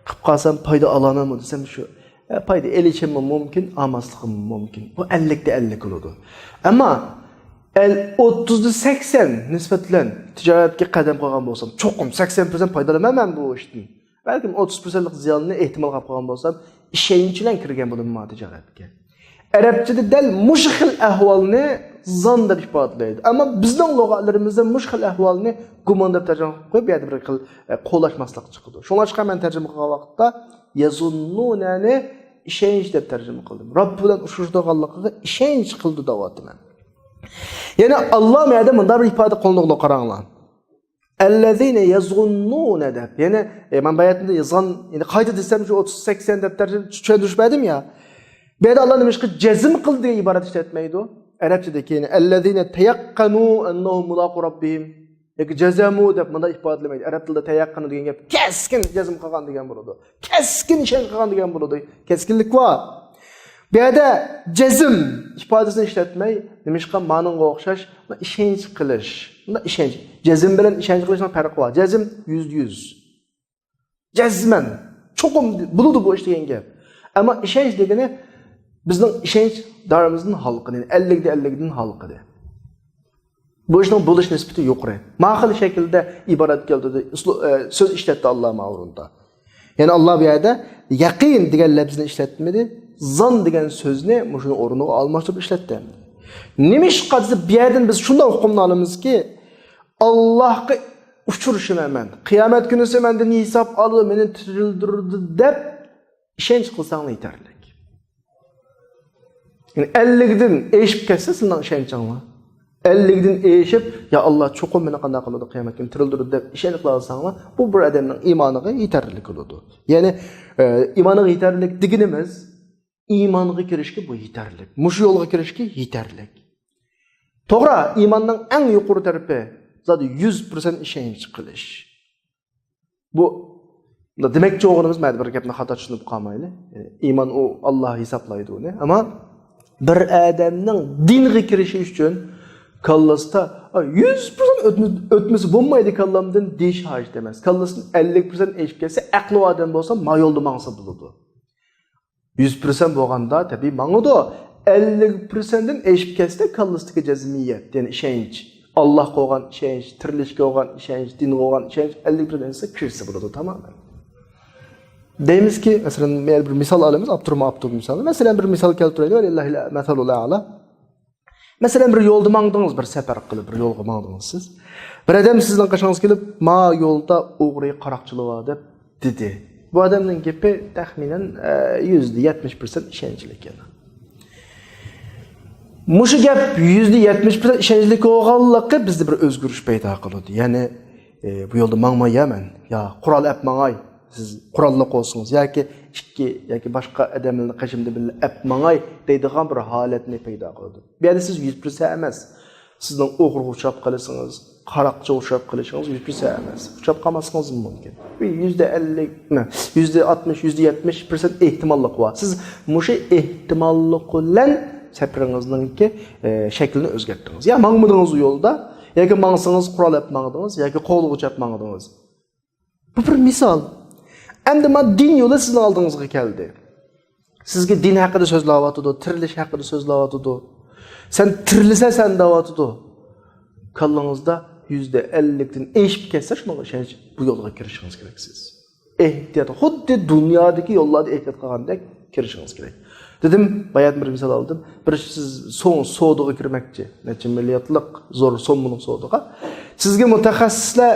قىلىپ قالسام پايدا ئالامەنمۇ دېسەم، شۇ، ئە، پايدا ئېلىشىممۇ مۇمكىن، ئالماسلىقىممۇ مۇمكىن. بۇ ئەللىكتە ئەللىك بولىدۇ. ئەمما ئەل-، ئوتتۇزدا سەكسەن نىسبەت بىلەن تىجارەتكە قەدەم قويغان بولسام، چوقۇم سەكسەن پىرسەنت پايدىلىنىمەن مەن بۇ ئىشتىن. بەلكىم ئوتتۇز پىرسەنتلىق زىياننى ئېھتىمال قىلىپ قالغان بولسام، ئىشەنچ بىلەن كىرگەن بولىمەن مانا تىجارەتكە. ئەرەبچىدە دەل مۇشۇ خىل ئەھۋالنى زان دەپ ئىپادىلەيدۇ. ئەمما بىزنىڭ لۇغەتلىرىمىزدە مۇشۇ خىل ئەھۋالنى گۇمان دەپ تەرجىمە قىلىپ قويۇپ، بۇ يەردە بىر خىل، ئە، قولاشماسلىق چىقىدۇ. شۇڭلاشقا مەن تەرجىمە قىلغان ۋاقىتتا يەزۇننۇنەنى ئىشەنچ دەپ تەرجىمە قىلدىم. رەببى بىلەن ئۇچرىشىدىغانلىقىغا ئىشەنچ قىلىدۇ دەۋاتىمەن. يەنى ئاللا بۇ يەردە مۇنداق بىر ئىپادە قوللىنىدۇ، قاراڭلار. ئەللەزىنە يەزۇننۇنە دەپ. يەنى، ئە، مەن باياتىن يازغان، يەنى قايتا دېسەم، شۇ ئوتتۇز سەكسەن دەپ تەرجىمە، چۈشەندۈرۈش بەردىم يا. بۇ يەردە ئاللا نېمىشقا جەزم قىلدى دېگەن ئىبارەت ئىشلەتمەيدۇ؟ ئەرەبچىدە كېيىن، ئەللەزىنە تەيەققەنۇ ئەننەھۇم مۇلاقۇ رەببىھىم. ياكى جەزەمۇ دەپ مۇنداق ئىپادىلىمەيدۇ. ئەرەب تىلىدا تەيەققەنۇ دېگەن گەپ كەسكىن جەزم قىلغان دېگەن بولىدۇ. كەسكىن ئىشەنچ قىلغان دېگەن بولىدۇ. كەسكىنلىك بار. بۇ يەردە جەزم ئىپادىسىنى ئىشلەتمەي، نېمىشقا مانىڭغا ئوخشاش ئىشەنچ قىلىش. بۇندا ئىشەنچ. جەزم بىلەن ئىشەنچ قىلىشنىڭ پەرقى بار. جەزم يۈزدە يۈز. جەزمەن. چوقۇم بولىدۇ بۇ ئىش دېگەن گەپ. ئەمما ئىشەنچ دېگىنى بىزنىڭ ئىشەنچ دائىرىمىزدىن ھالقىدى. يەنى ئەللىكتە ئەللىكتىن ھالقىدى. بۇ ئىشنىڭ بولۇش نىسبىتى يۇقىرى. ما خىل شەكىلدە ئىبارەت كەلتۈردى، ئۇسلۇ-، ئە، سۆز ئىشلەتتى ئاللا ما ئورۇندا. يەنى ئاللا بۇ يەردە يەقىن دېگەن لەپزىنى ئىشلەتمىدى، زان دېگەن سۆزنى مۇشۇنىڭ ئورنىغا ئالماشتۇرۇپ ئىشلەتتى. نېمىشقا دېسە، بۇ يەردىن بىز شۇنداق ئۇقۇمنى ئالىمىزكى، ئاللاھقا ئۇچرىشىمەن مەن، قىيامەت كۈنىسى مەندىن ھېساب ئالىدۇ، مېنى تىرىلدۈرىدۇ دەپ ئىشەنچ قىلساڭلا يېتەرلىك. يەنى ئەللىكتىن ئېشىپ كەتسە سىلىنىڭ ئىشەنچىڭلار. ئەللىكتىن ئېشىپ، يا ئاللا، چوقۇم مېنى قانداق قىلىدۇ، قىيامەت كۈنى تىرىلدۈرىدۇ دەپ ئىشەنچ قىلالىساڭلار، بۇ بىر ئادەمنىڭ ئىمانىغا يېتەرلىك بولىدۇ. يەنى، ئە، ئىمانىغا يېتەرلىك دېگىنىمىز، ئىمانغا كىرىشكە بۇ يېتەرلىك. مۇشۇ يولغا كىرىشكە يېتەرلىك. توغرا، ئىماننىڭ ئەڭ يۇقىرى تەرىپى زادى يۈز پىرسەنت ئىشەنچ قىلىش. بۇ دېمەكچى بولغىنىمىز، مەن بىر گەپنى خاتا چۈشىنىپ قالمايلى. ئىمان ئۇ، ئاللا ھېسابلايدۇ ئۇنى. ئەمما بىر ئادەمنىڭ دىنغا كىرىشى ئۈچۈن كاللىسىدا، «ئا، يۈز پىرسەنت ئۆتمە-، ئۆتمىسە بولمايدۇ كاللامدىن» دېيىش ھاجەت ئەمەس. كاللىسىدىن ئەللىك پىرسەنت ئېشىپ كەتسە، ئەقلى ئادەم بولسا، ما يولدا ماڭسا بولىدۇ. يۈز پىرسەنت بولغاندا، تەبىئىي ماڭىدۇ. ئەللىك پىرسەنتتىن ئېشىپ كەتسە، كاللىسىدىكى جەزمىيەت، يەنى ئىشەنچ، ئاللاھقا بولغان ئىشەنچ، تىرىلىشكە بولغان ئىشەنچ، دىنغا بولغان ئىشەنچ ئەللىك پىرسەنت ئېشىپ كەتسە كىرسە بولىدۇ تامامەن. دەيمىزكى، مەسىلەن، مەن بىر مىسال ئالىمىز، ئاپتورمۇ ئاپتور مىسالى. مەسىلەن، بىر مىسال كەلتۈرەيلى، ۋەلىللاھىل مەسەلۇل ئەئلا. مەسىلەن، بىر يولدا ماڭدىڭىز، بىر سەپەر قىلىپ، بىر يولغا ماڭدىڭىز سىز. بىر ئادەم سىزنىڭ قېشىڭىزغا كېلىپ، «ما يولدا ئوغرى، قاراقچىلار بار» دەپ دېدى. بۇ ئادەمنىڭ گېپى تەخمىنەن، ئە، يۈزدە يەتمىش پىرسەنت ئىشەنچلىك يەنە. مۇشۇ گەپ يۈزدە يەتمىش پىرسەنت ئىشەنچلىك بولغانلىقى بىزدە بىر ئۆزگىرىش پەيدا قىلىدۇ. يەنى، ئە، بۇ يولدا ماڭماي يا مەن، يا قورال ئەپ ماڭاي، سىز قوراللىق بولسىڭىز ياكى ئىككى ياكى باشقا ئادەملەرنى قېشىمدا بىللە ئەپ ماڭاي دەيدىغان بىر ھالەتنى پەيدا قىلىدۇ. بۇ يەردە سىز يۈز پىرسەنت ئەمەس، سىزنىڭ ئوغرىغا ئۇچراپ قېلىشىڭىز، قاراقچىغا ئۇچراپ قېلىشىڭىز يۈز پىرسەنت ئەمەس. ئۇچراپ قالماسلىقىڭىز مۇمكىن. بىر يۈزدە ئەللىك، نە، يۈزدە ئاتمىش، يۈزدە يەتمىش پىرسەنت ئېھتىماللىق بار. سىز مۇشۇ ئېھتىماللىق بىلەن سەپىرىڭىزنىڭكى، ئە، شەكلىنى ئۆزگەرتتىڭىز. يا ماڭمىدىڭىز ئۇ يولدا، ياكى ماڭسىڭىز قورال ئەپ ماڭدىڭىز، ياكى قوغلىغۇچ ئەپ ماڭدىڭىز. بۇ بىر مىسال. ئەمدى مانا دىن يولى سىزنىڭ ئالدىڭىزغا كەلدى. سىزگە دىن ھەققىدە سۆزلەۋاتىدۇ، تىرىلىش ھەققىدە سۆزلەۋاتىدۇ. سەن تىرىلىسەن سەن دەۋاتىدۇ. كاللىڭىزدا يۈزدە ئەللىكتىن ئېشىپ كەتسە، شۇنىڭغا ئىشەنچ، بۇ يولغا كىرىشىڭىز كېرەك سىز. ئېھتىيات، خۇددى دۇنيادىكى يوللاردا ئېھتىيات قىلغاندەك كىرىشىڭىز كېرەك. دېدىم، باياتىن بىر مىسال ئالدىم. بىر سىز سو-، سودىغا كىرمەكچى، نەچچە مىلياردلىق زور سوممىنىڭ سودىغا. سىزگە مۇتەخەسسىسلەر،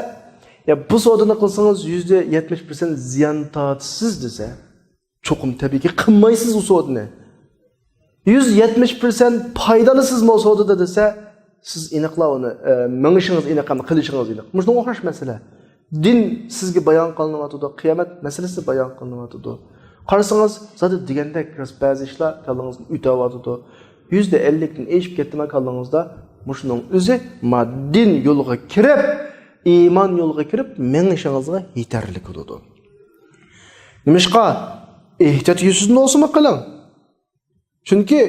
«يا، بۇ سودىنى قىلسىڭىز يۈزدە يەتمىش پىرسەنت زىيان تارتىسىز» دېسە، چوقۇم تەبىئىيكى قىلمايسىز ئۇ سودىنى. «يۈز يەتمىش پىرسەنت پايدا ئالىسىزمۇ ئۇ سودىدا؟» دېسە، سىز ئېنىقلا ئۇنى، ئە، مېڭىشىڭىز ئېنىق ھەم قىلىشىڭىز ئېنىق. مۇشۇنىڭغا ئوخشاش مەسىلە. دىن سىزگە بايان قىلىنىۋاتىدۇ، قىيامەت مەسىلىسى بايان قىلىنىۋاتىدۇ. قارىسىڭىز، زادى دېگەندەك راست بەزى ئىشلار كاللىڭىزدىن ئۆتۈۋاتىدۇ. يۈزدە ئەللىكتىن ئېشىپ كەتتىما كاللىڭىزدا، مۇشۇنىڭ ئۆزى ما دىن يولىغا كىرىپ، ئىمان يولىغا كىرىپ مېڭىشىڭىزغا يېتەرلىك بولىدۇ. نېمىشقا؟ ئېھتىيات يۈزىسىدىن بولسىمۇ قىلىڭ. چۈنكى،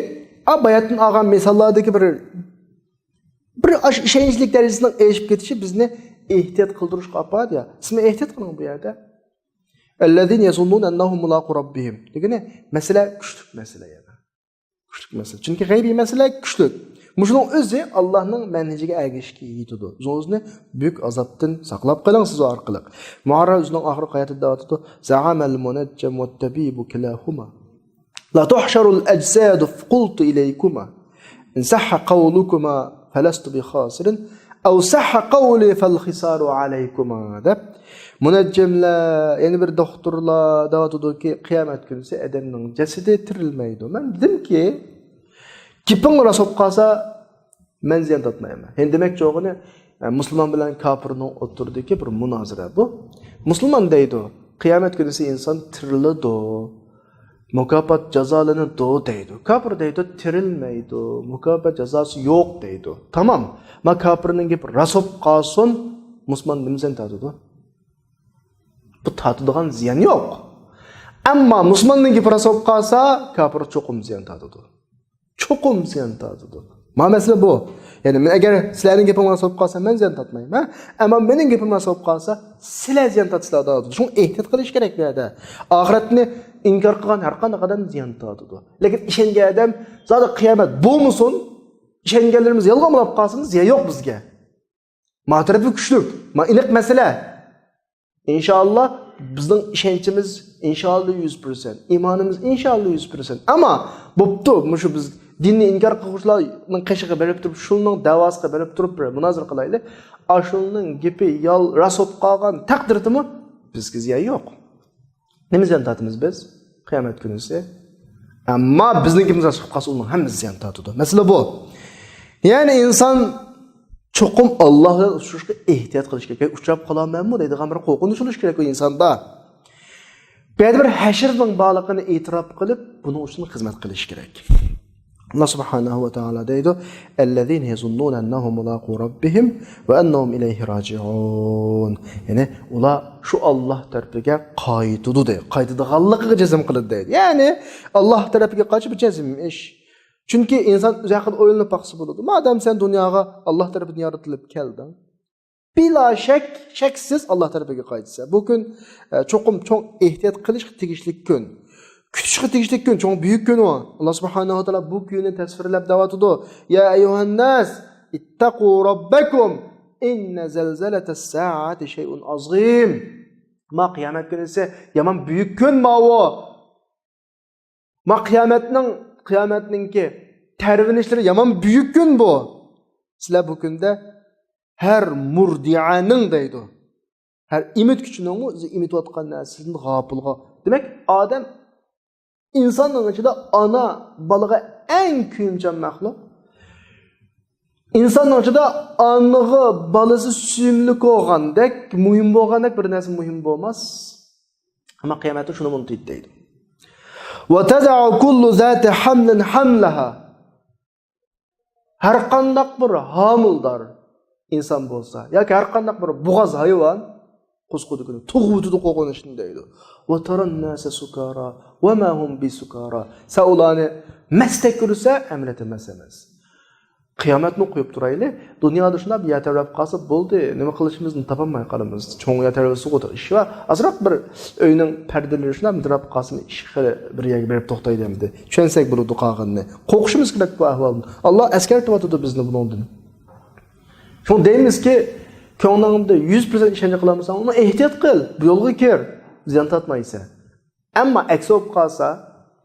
ئا، باياتتىن ئالغان مىساللاردىكى بىر، بىر ئاشۇ ئىشەنچلىك دەرىجىسىنىڭ ئېشىپ كېتىشى بىزنى ئېھتىيات قىلدۇرۇشقا ئاپىرىدۇ يا. سىزمۇ ئېھتىيات قىلىڭ بۇ يەردە. الذين يظنون أنهم ملاقو ربهم دېگىنى مەسىلە كۈچلۈك مەسىلە يەنە. كۈچلۈك مەسىلە. چۈنكى غەيبىي مەسىلە كۈچلۈك. مۇشۇنىڭ ئۆزى ئاللاھنىڭ مەنھىجىگە ئەگىشىشكە يېتىدۇ. ئۆزىڭىزنى بۈيۈك ئازابتىن ساقلاپ قېلىڭ سىز ئارقىلىق. مۇئاررا ئۆزىنىڭ ئاخىرقى ھاياتىدا دەۋاتىدۇ، زعم المنجم والطبيب كلاهما لتحشر الأجساد فقلت إليكما إن صح قولكما فلست بخاسر أو صح قولي فالخسار عليكما دەپ، مۇنەججىملەر، يەنە بىر دوختۇرلار دەۋاتىدۇكى، قىيامەت كۈنىسى ئادەمنىڭ جەسىتى تىرىلمەيدۇ. مەن دېدىمكى، گېپىڭ راست بولۇپ قالسا، مەن زىيان تارتمايمەن. يەنى دېمەكچى بولغىنى، ئە، مۇسۇلمان بىلەن كاپىرنىڭ ئوتتۇرىدىكى بىر مۇنازىرە بۇ. مۇسۇلمان دەيدۇ، قىيامەت كۈنىسى ئىنسان تىرىلىدۇ، مۇكاپات جازالىنىدۇ دەيدۇ. كاپىر دەيدۇ، تىرىلمەيدۇ، مۇكاپات جازاسى يوق دەيدۇ. تامام. ما كاپىرنىڭ گېپى راست بولۇپ قالسۇن، مۇسۇلمان نېمە زىيان تارتىدۇ؟ بۇ تارتىدىغان زىيان يوق. ئەمما مۇسۇلماننىڭ گېپى راست بولۇپ قالسا، كاپىر چوقۇم زىيان تارتىدۇ. چوقۇم زىيان تارتىدۇ. ما مەسىلە بۇ. يەنى مەن ئەگەر سىلەرنىڭ گېپىڭلار سوپ قالسا، مەن زىيان تارتمايمەن. ئەمما مېنىڭ گېپىملار سوپ قالسا، سىلەر زىيان تارتىسىلەر دەۋاتىدۇ. شۇڭا ئېھتىيات قىلىش كېرەك بۇ يەردە. ئاخىرەتنى ئىنكار قىلغان ھەر قانداق ئادەم زىيان تارتىدۇ. لېكىن ئىشەنگەن ئادەم زادى قىيامەت بولمىسۇن، ئىشەنگەنلىرىمىز يالغان بولۇپ قالسۇن، زىيان يوق بىزگە. ما تەرىپى كۈچلۈك، ما ئېنىق مەسىلە. ئىنشائاللا، بىزنىڭ ئىشەنچىمىز ئىنشائاللا يۈز پىرسەنت، ئىمانىمىز ئىنشائاللا يۈز پىرسەنت. ئەمما بوپتۇ، مۇشۇ بىز دىننى ئىنكار قىلغۇچىلارنىڭ قېشىغا بېرىپ تۇرۇپ، شۇنىڭ دەۋاسىغا بېرىپ تۇرۇپ بىر مۇنازىرە قىلايلى. ئاشۇنىڭ گېپى يال راست بولۇپ قالغان تەقدىردىمۇ بىزگە زىيان يوق. نېمە زىيان تارتىمىز بىز؟ قىيامەت كۈنىسى. ئەمما بىزنىڭكىمىز راست بولۇپ قالسا، ئۇنىڭ ھەممىسى زىيان تارتىدۇ. مەسىلە بۇ. يەنى ئىنسان چوقۇم ئاللا بىلەن ئۇچرىشىشقا ئېھتىيات قىلىش كېرەك. ئۇچراپ قالامەنمۇ دەيدىغان بىر قورقۇنچ بولۇشى كېرەك ئۇ ئىنساندا. بۇ يەردە بىر ھەشرنىڭ بارلىقىنى ئېتىراپ قىلىپ، بۇنىڭ ئۈچۈن خىزمەت قىلىش كېرەك. ئاللا سۇبھانەھۇ ۋە تائالا دەيدۇ، الذين يظنون أنهم ملاقو ربهم وأنهم إليه راجعون. يەنى ئۇلار شۇ ئاللا تەرىپىگە قايتىدۇ دەيدۇ. قايتىدىغانلىقىغا جەزم قىلىدۇ دەيدۇ. يەنى ئاللا تەرىپىگە قايتىش بۇ جەزم ئىش. چۈنكى ئىنسان ئۆزى ھەققىدە ئويلىنىپ باقسا بولىدۇ. مادام سەن دۇنياغا ئاللا تەرىپىدىن يارىتىلىپ كەلدىڭ، بىلا شەك، شەكسىز ئاللا تەرىپىگە قايتىسەن. بۇ كۈن، ئە، چوقۇم چوڭ ئېھتىيات قىلىشقا تېگىشلىك كۈن. كۈتۈشقا تېگىشلىك كۈن، چوڭ بۈيۈك كۈن ئۇ. ئاللا سۇبھانەھۇ ۋە تائالا بۇ كۈننى تەسۋىرلەپ دەۋاتىدۇ. يا أيها الناس اتقوا ربكم إن زلزلة الساعة شيء عظيم. ما قىيامەت كۈنىسى يامان بۈيۈك كۈن ماۋۇ. ما قىيامەتنىڭ، قىيامەتنىڭكى تەرۋىنىشلىرى يامان بۈيۈك كۈن بۇ. سىلەر بۇ كۈندە ھەر مۇردىئەنىڭ دەيدۇ. ھەر ئېمىتكۈچىنىڭمۇ ئۆزى ئېمىتىۋاتقان نەرسىدىن غاپىلغا. دېمەك، ئادەم ئىنساننىڭ ئىچىدە ئانا بالىغا ئەڭ كۆيۈمچان مەخلۇق. ئىنساننىڭ ئىچىدە ئانىغا بالىسى سۆيۈملۈك بولغاندەك، مۇھىم بولغاندەك بىر نەرسە مۇھىم بولماس. ئەمما قىيامەتتە شۇنى ئۇنتۇيدۇ دەيدۇ. وتضع كل ذات حمل حملها. ھەر قانداق بىر ھامىلىدار ئىنسان بولسا ياكى ھەر قانداق بىر بوغاز ھايۋان قوسقۇدىكىنى تۇغۇۋېتىدۇ قورقۇنچتىن دەيدۇ. وترى الناس سكارى وما هم بسكارى. سەن ئۇلارنى مەستەك كۆرسە، ئەمەلىيەتتە مەست ئەمەس. قىيامەتنى قويۇپ تۇرايلى. دۇنيادا شۇنداق بىر يەر تەۋرەپ قالسا بولدى. نېمە قىلىشىمىزنى تاپالماي قالىمىز. چوڭ يەر تەۋرەپ سۇغۇرتا ئىش بار. ئازراق بىر ئۆينىڭ پەردىلىرى شۇنداق مىدىراپ قالسىمۇ ئىش خېلى بىر يەرگە بېرىپ توختايدۇ ئەمدى. چۈشەنسەك بولىدۇ قالغىنىنى. قورقۇشىمىز كېرەك بۇ ئەھۋالدىن. ئاللا ئەسكەرتىۋاتىدۇ بىزنى بۇنىڭدىن. شۇڭا دەيمىزكى، كۆڭلۈڭدە يۈز پىرسەنت ئىشەنچ قىلالمىساڭ، ئۇنى ئېھتىيات قىل. بۇ يولغا كىر. زىيان تارتمايسەن. ئەمما ئەكسى بولۇپ قالسا،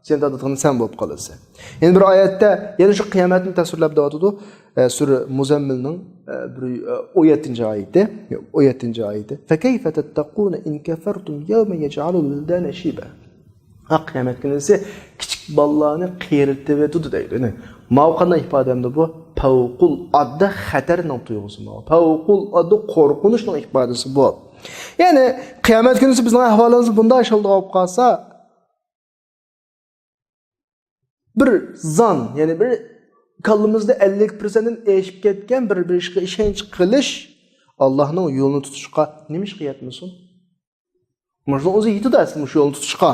زىيان تارتىدىغىنى سەن بولۇپ قالىسەن. يەنە بىر ئايەتتە يەنە شۇ قىيامەتنى تەسۋىرلەپ دەۋاتىدۇ. ئە، سۈرە مۇزەممىلنىڭ، ئە، بىر، ئە، ئون يەتتىنچى ئايىتى. يوق، ئون يەتتىنچى ئايىتى. فكيف تتقون إن كفرتم يوما يجعل الولدان شيبا. ھە، قىيامەت كۈنىسى كىچىك بالىلارنى قېرىتىۋېتىدۇ دەيدۇ. يەنى ماۋۇ قانداق ئىپادە ئەمدى بۇ؟ پەۋقۇلئاددە خەتەرنىڭ تۇيغۇسى ماۋۇ. پەۋقۇلئاددە قورقۇنچنىڭ ئىپادىسى بۇ. يەنى قىيامەت كۈنىسى بىزنىڭ ئەھۋالىمىز بۇنداق ئىش بولىدىغان بولۇپ قالسا، بىر زان، يەنى بىر كاللىمىزدا ئەللىك پىرسەنتتىن ئېشىپ كەتكەن بىر، بىر ئىشقا ئىشەنچ قىلىش ئاللانىڭ يولىنى تۇتۇشقا نېمە ئىشقا يەتمىسۇن؟ مۇشۇنىڭ ئۆزى يېتىدۇ ئەسلى مۇشۇ يولنى تۇتۇشقا.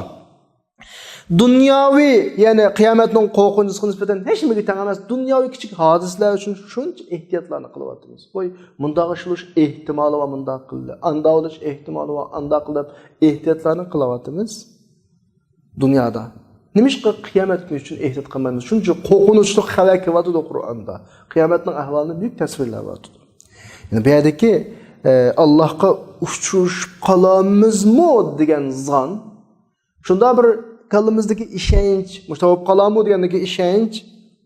دۇنياۋى، يەنى قىيامەتنىڭ قورقۇنچىسىغا نىسبەتەن ھېچ نېمىگە تەڭ ئەمەس دۇنياۋى كىچىك ھادىسىلەر ئۈچۈن شۇنچە ئېھتىياتلارنى قىلىۋاتىمىز. ۋوي، مۇنداق ئىش بولۇش ئېھتىمالى بار، مۇنداق قىلدى، ئانداق بولۇش ئېھتىمالى بار، ئانداق قىلدى دەپ ئېھتىياتلارنى قىلىۋاتىمىز دۇنيادا. نېمىشقا قىيامەت كۈنى ئۈچۈن ئېھتىيات قىلمايمىز؟ شۇنچە قورقۇنچلۇق خەۋەر كېلىۋاتىدۇ قۇرئاندا. قىيامەتنىڭ ئەھۋالىنى بۈيۈك تەسۋىرلەۋاتىدۇ. يەنى بۇ يەردىكى، ئە، ئاللاھقا ئۇچرىشىپ قالامىزمۇ دېگەن زان، شۇنداق بىر كاللىمىزدىكى ئىشەنچ، مۇشۇنداق بولۇپ قالامۇ دېگەندىكى ئىشەنچ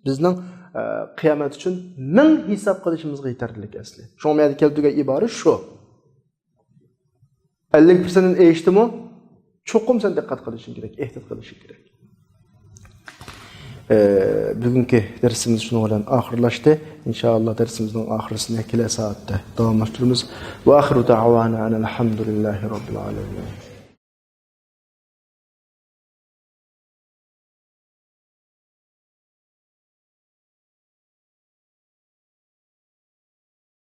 بىزنىڭ، ئە، قىيامەت ئۈچۈن مىڭ ھېساب قىلىشىمىزغا يېتەرلىك ئەسلى. شۇڭا بۇ يەردە كەلتۈرگەن ئىبارە شۇ. ئەللىك پىرسەنتتىن ئېشىپتىمۇ؟ چوقۇم سەن دىققەت قىلىشىڭ كېرەك، ئېھتىيات قىلىشىڭ كېرەك. ئە، بۈگۈنكى دەرسىمىز شۇنىڭ بىلەن ئاخىرلاشتى. ئىنشائاللا دەرسىمىزنىڭ ئاخىرىسىنى كېلەر سائەتتە داۋاملاشتۇرىمىز. وآخر دعوانا أن الحمد لله رب العالمين.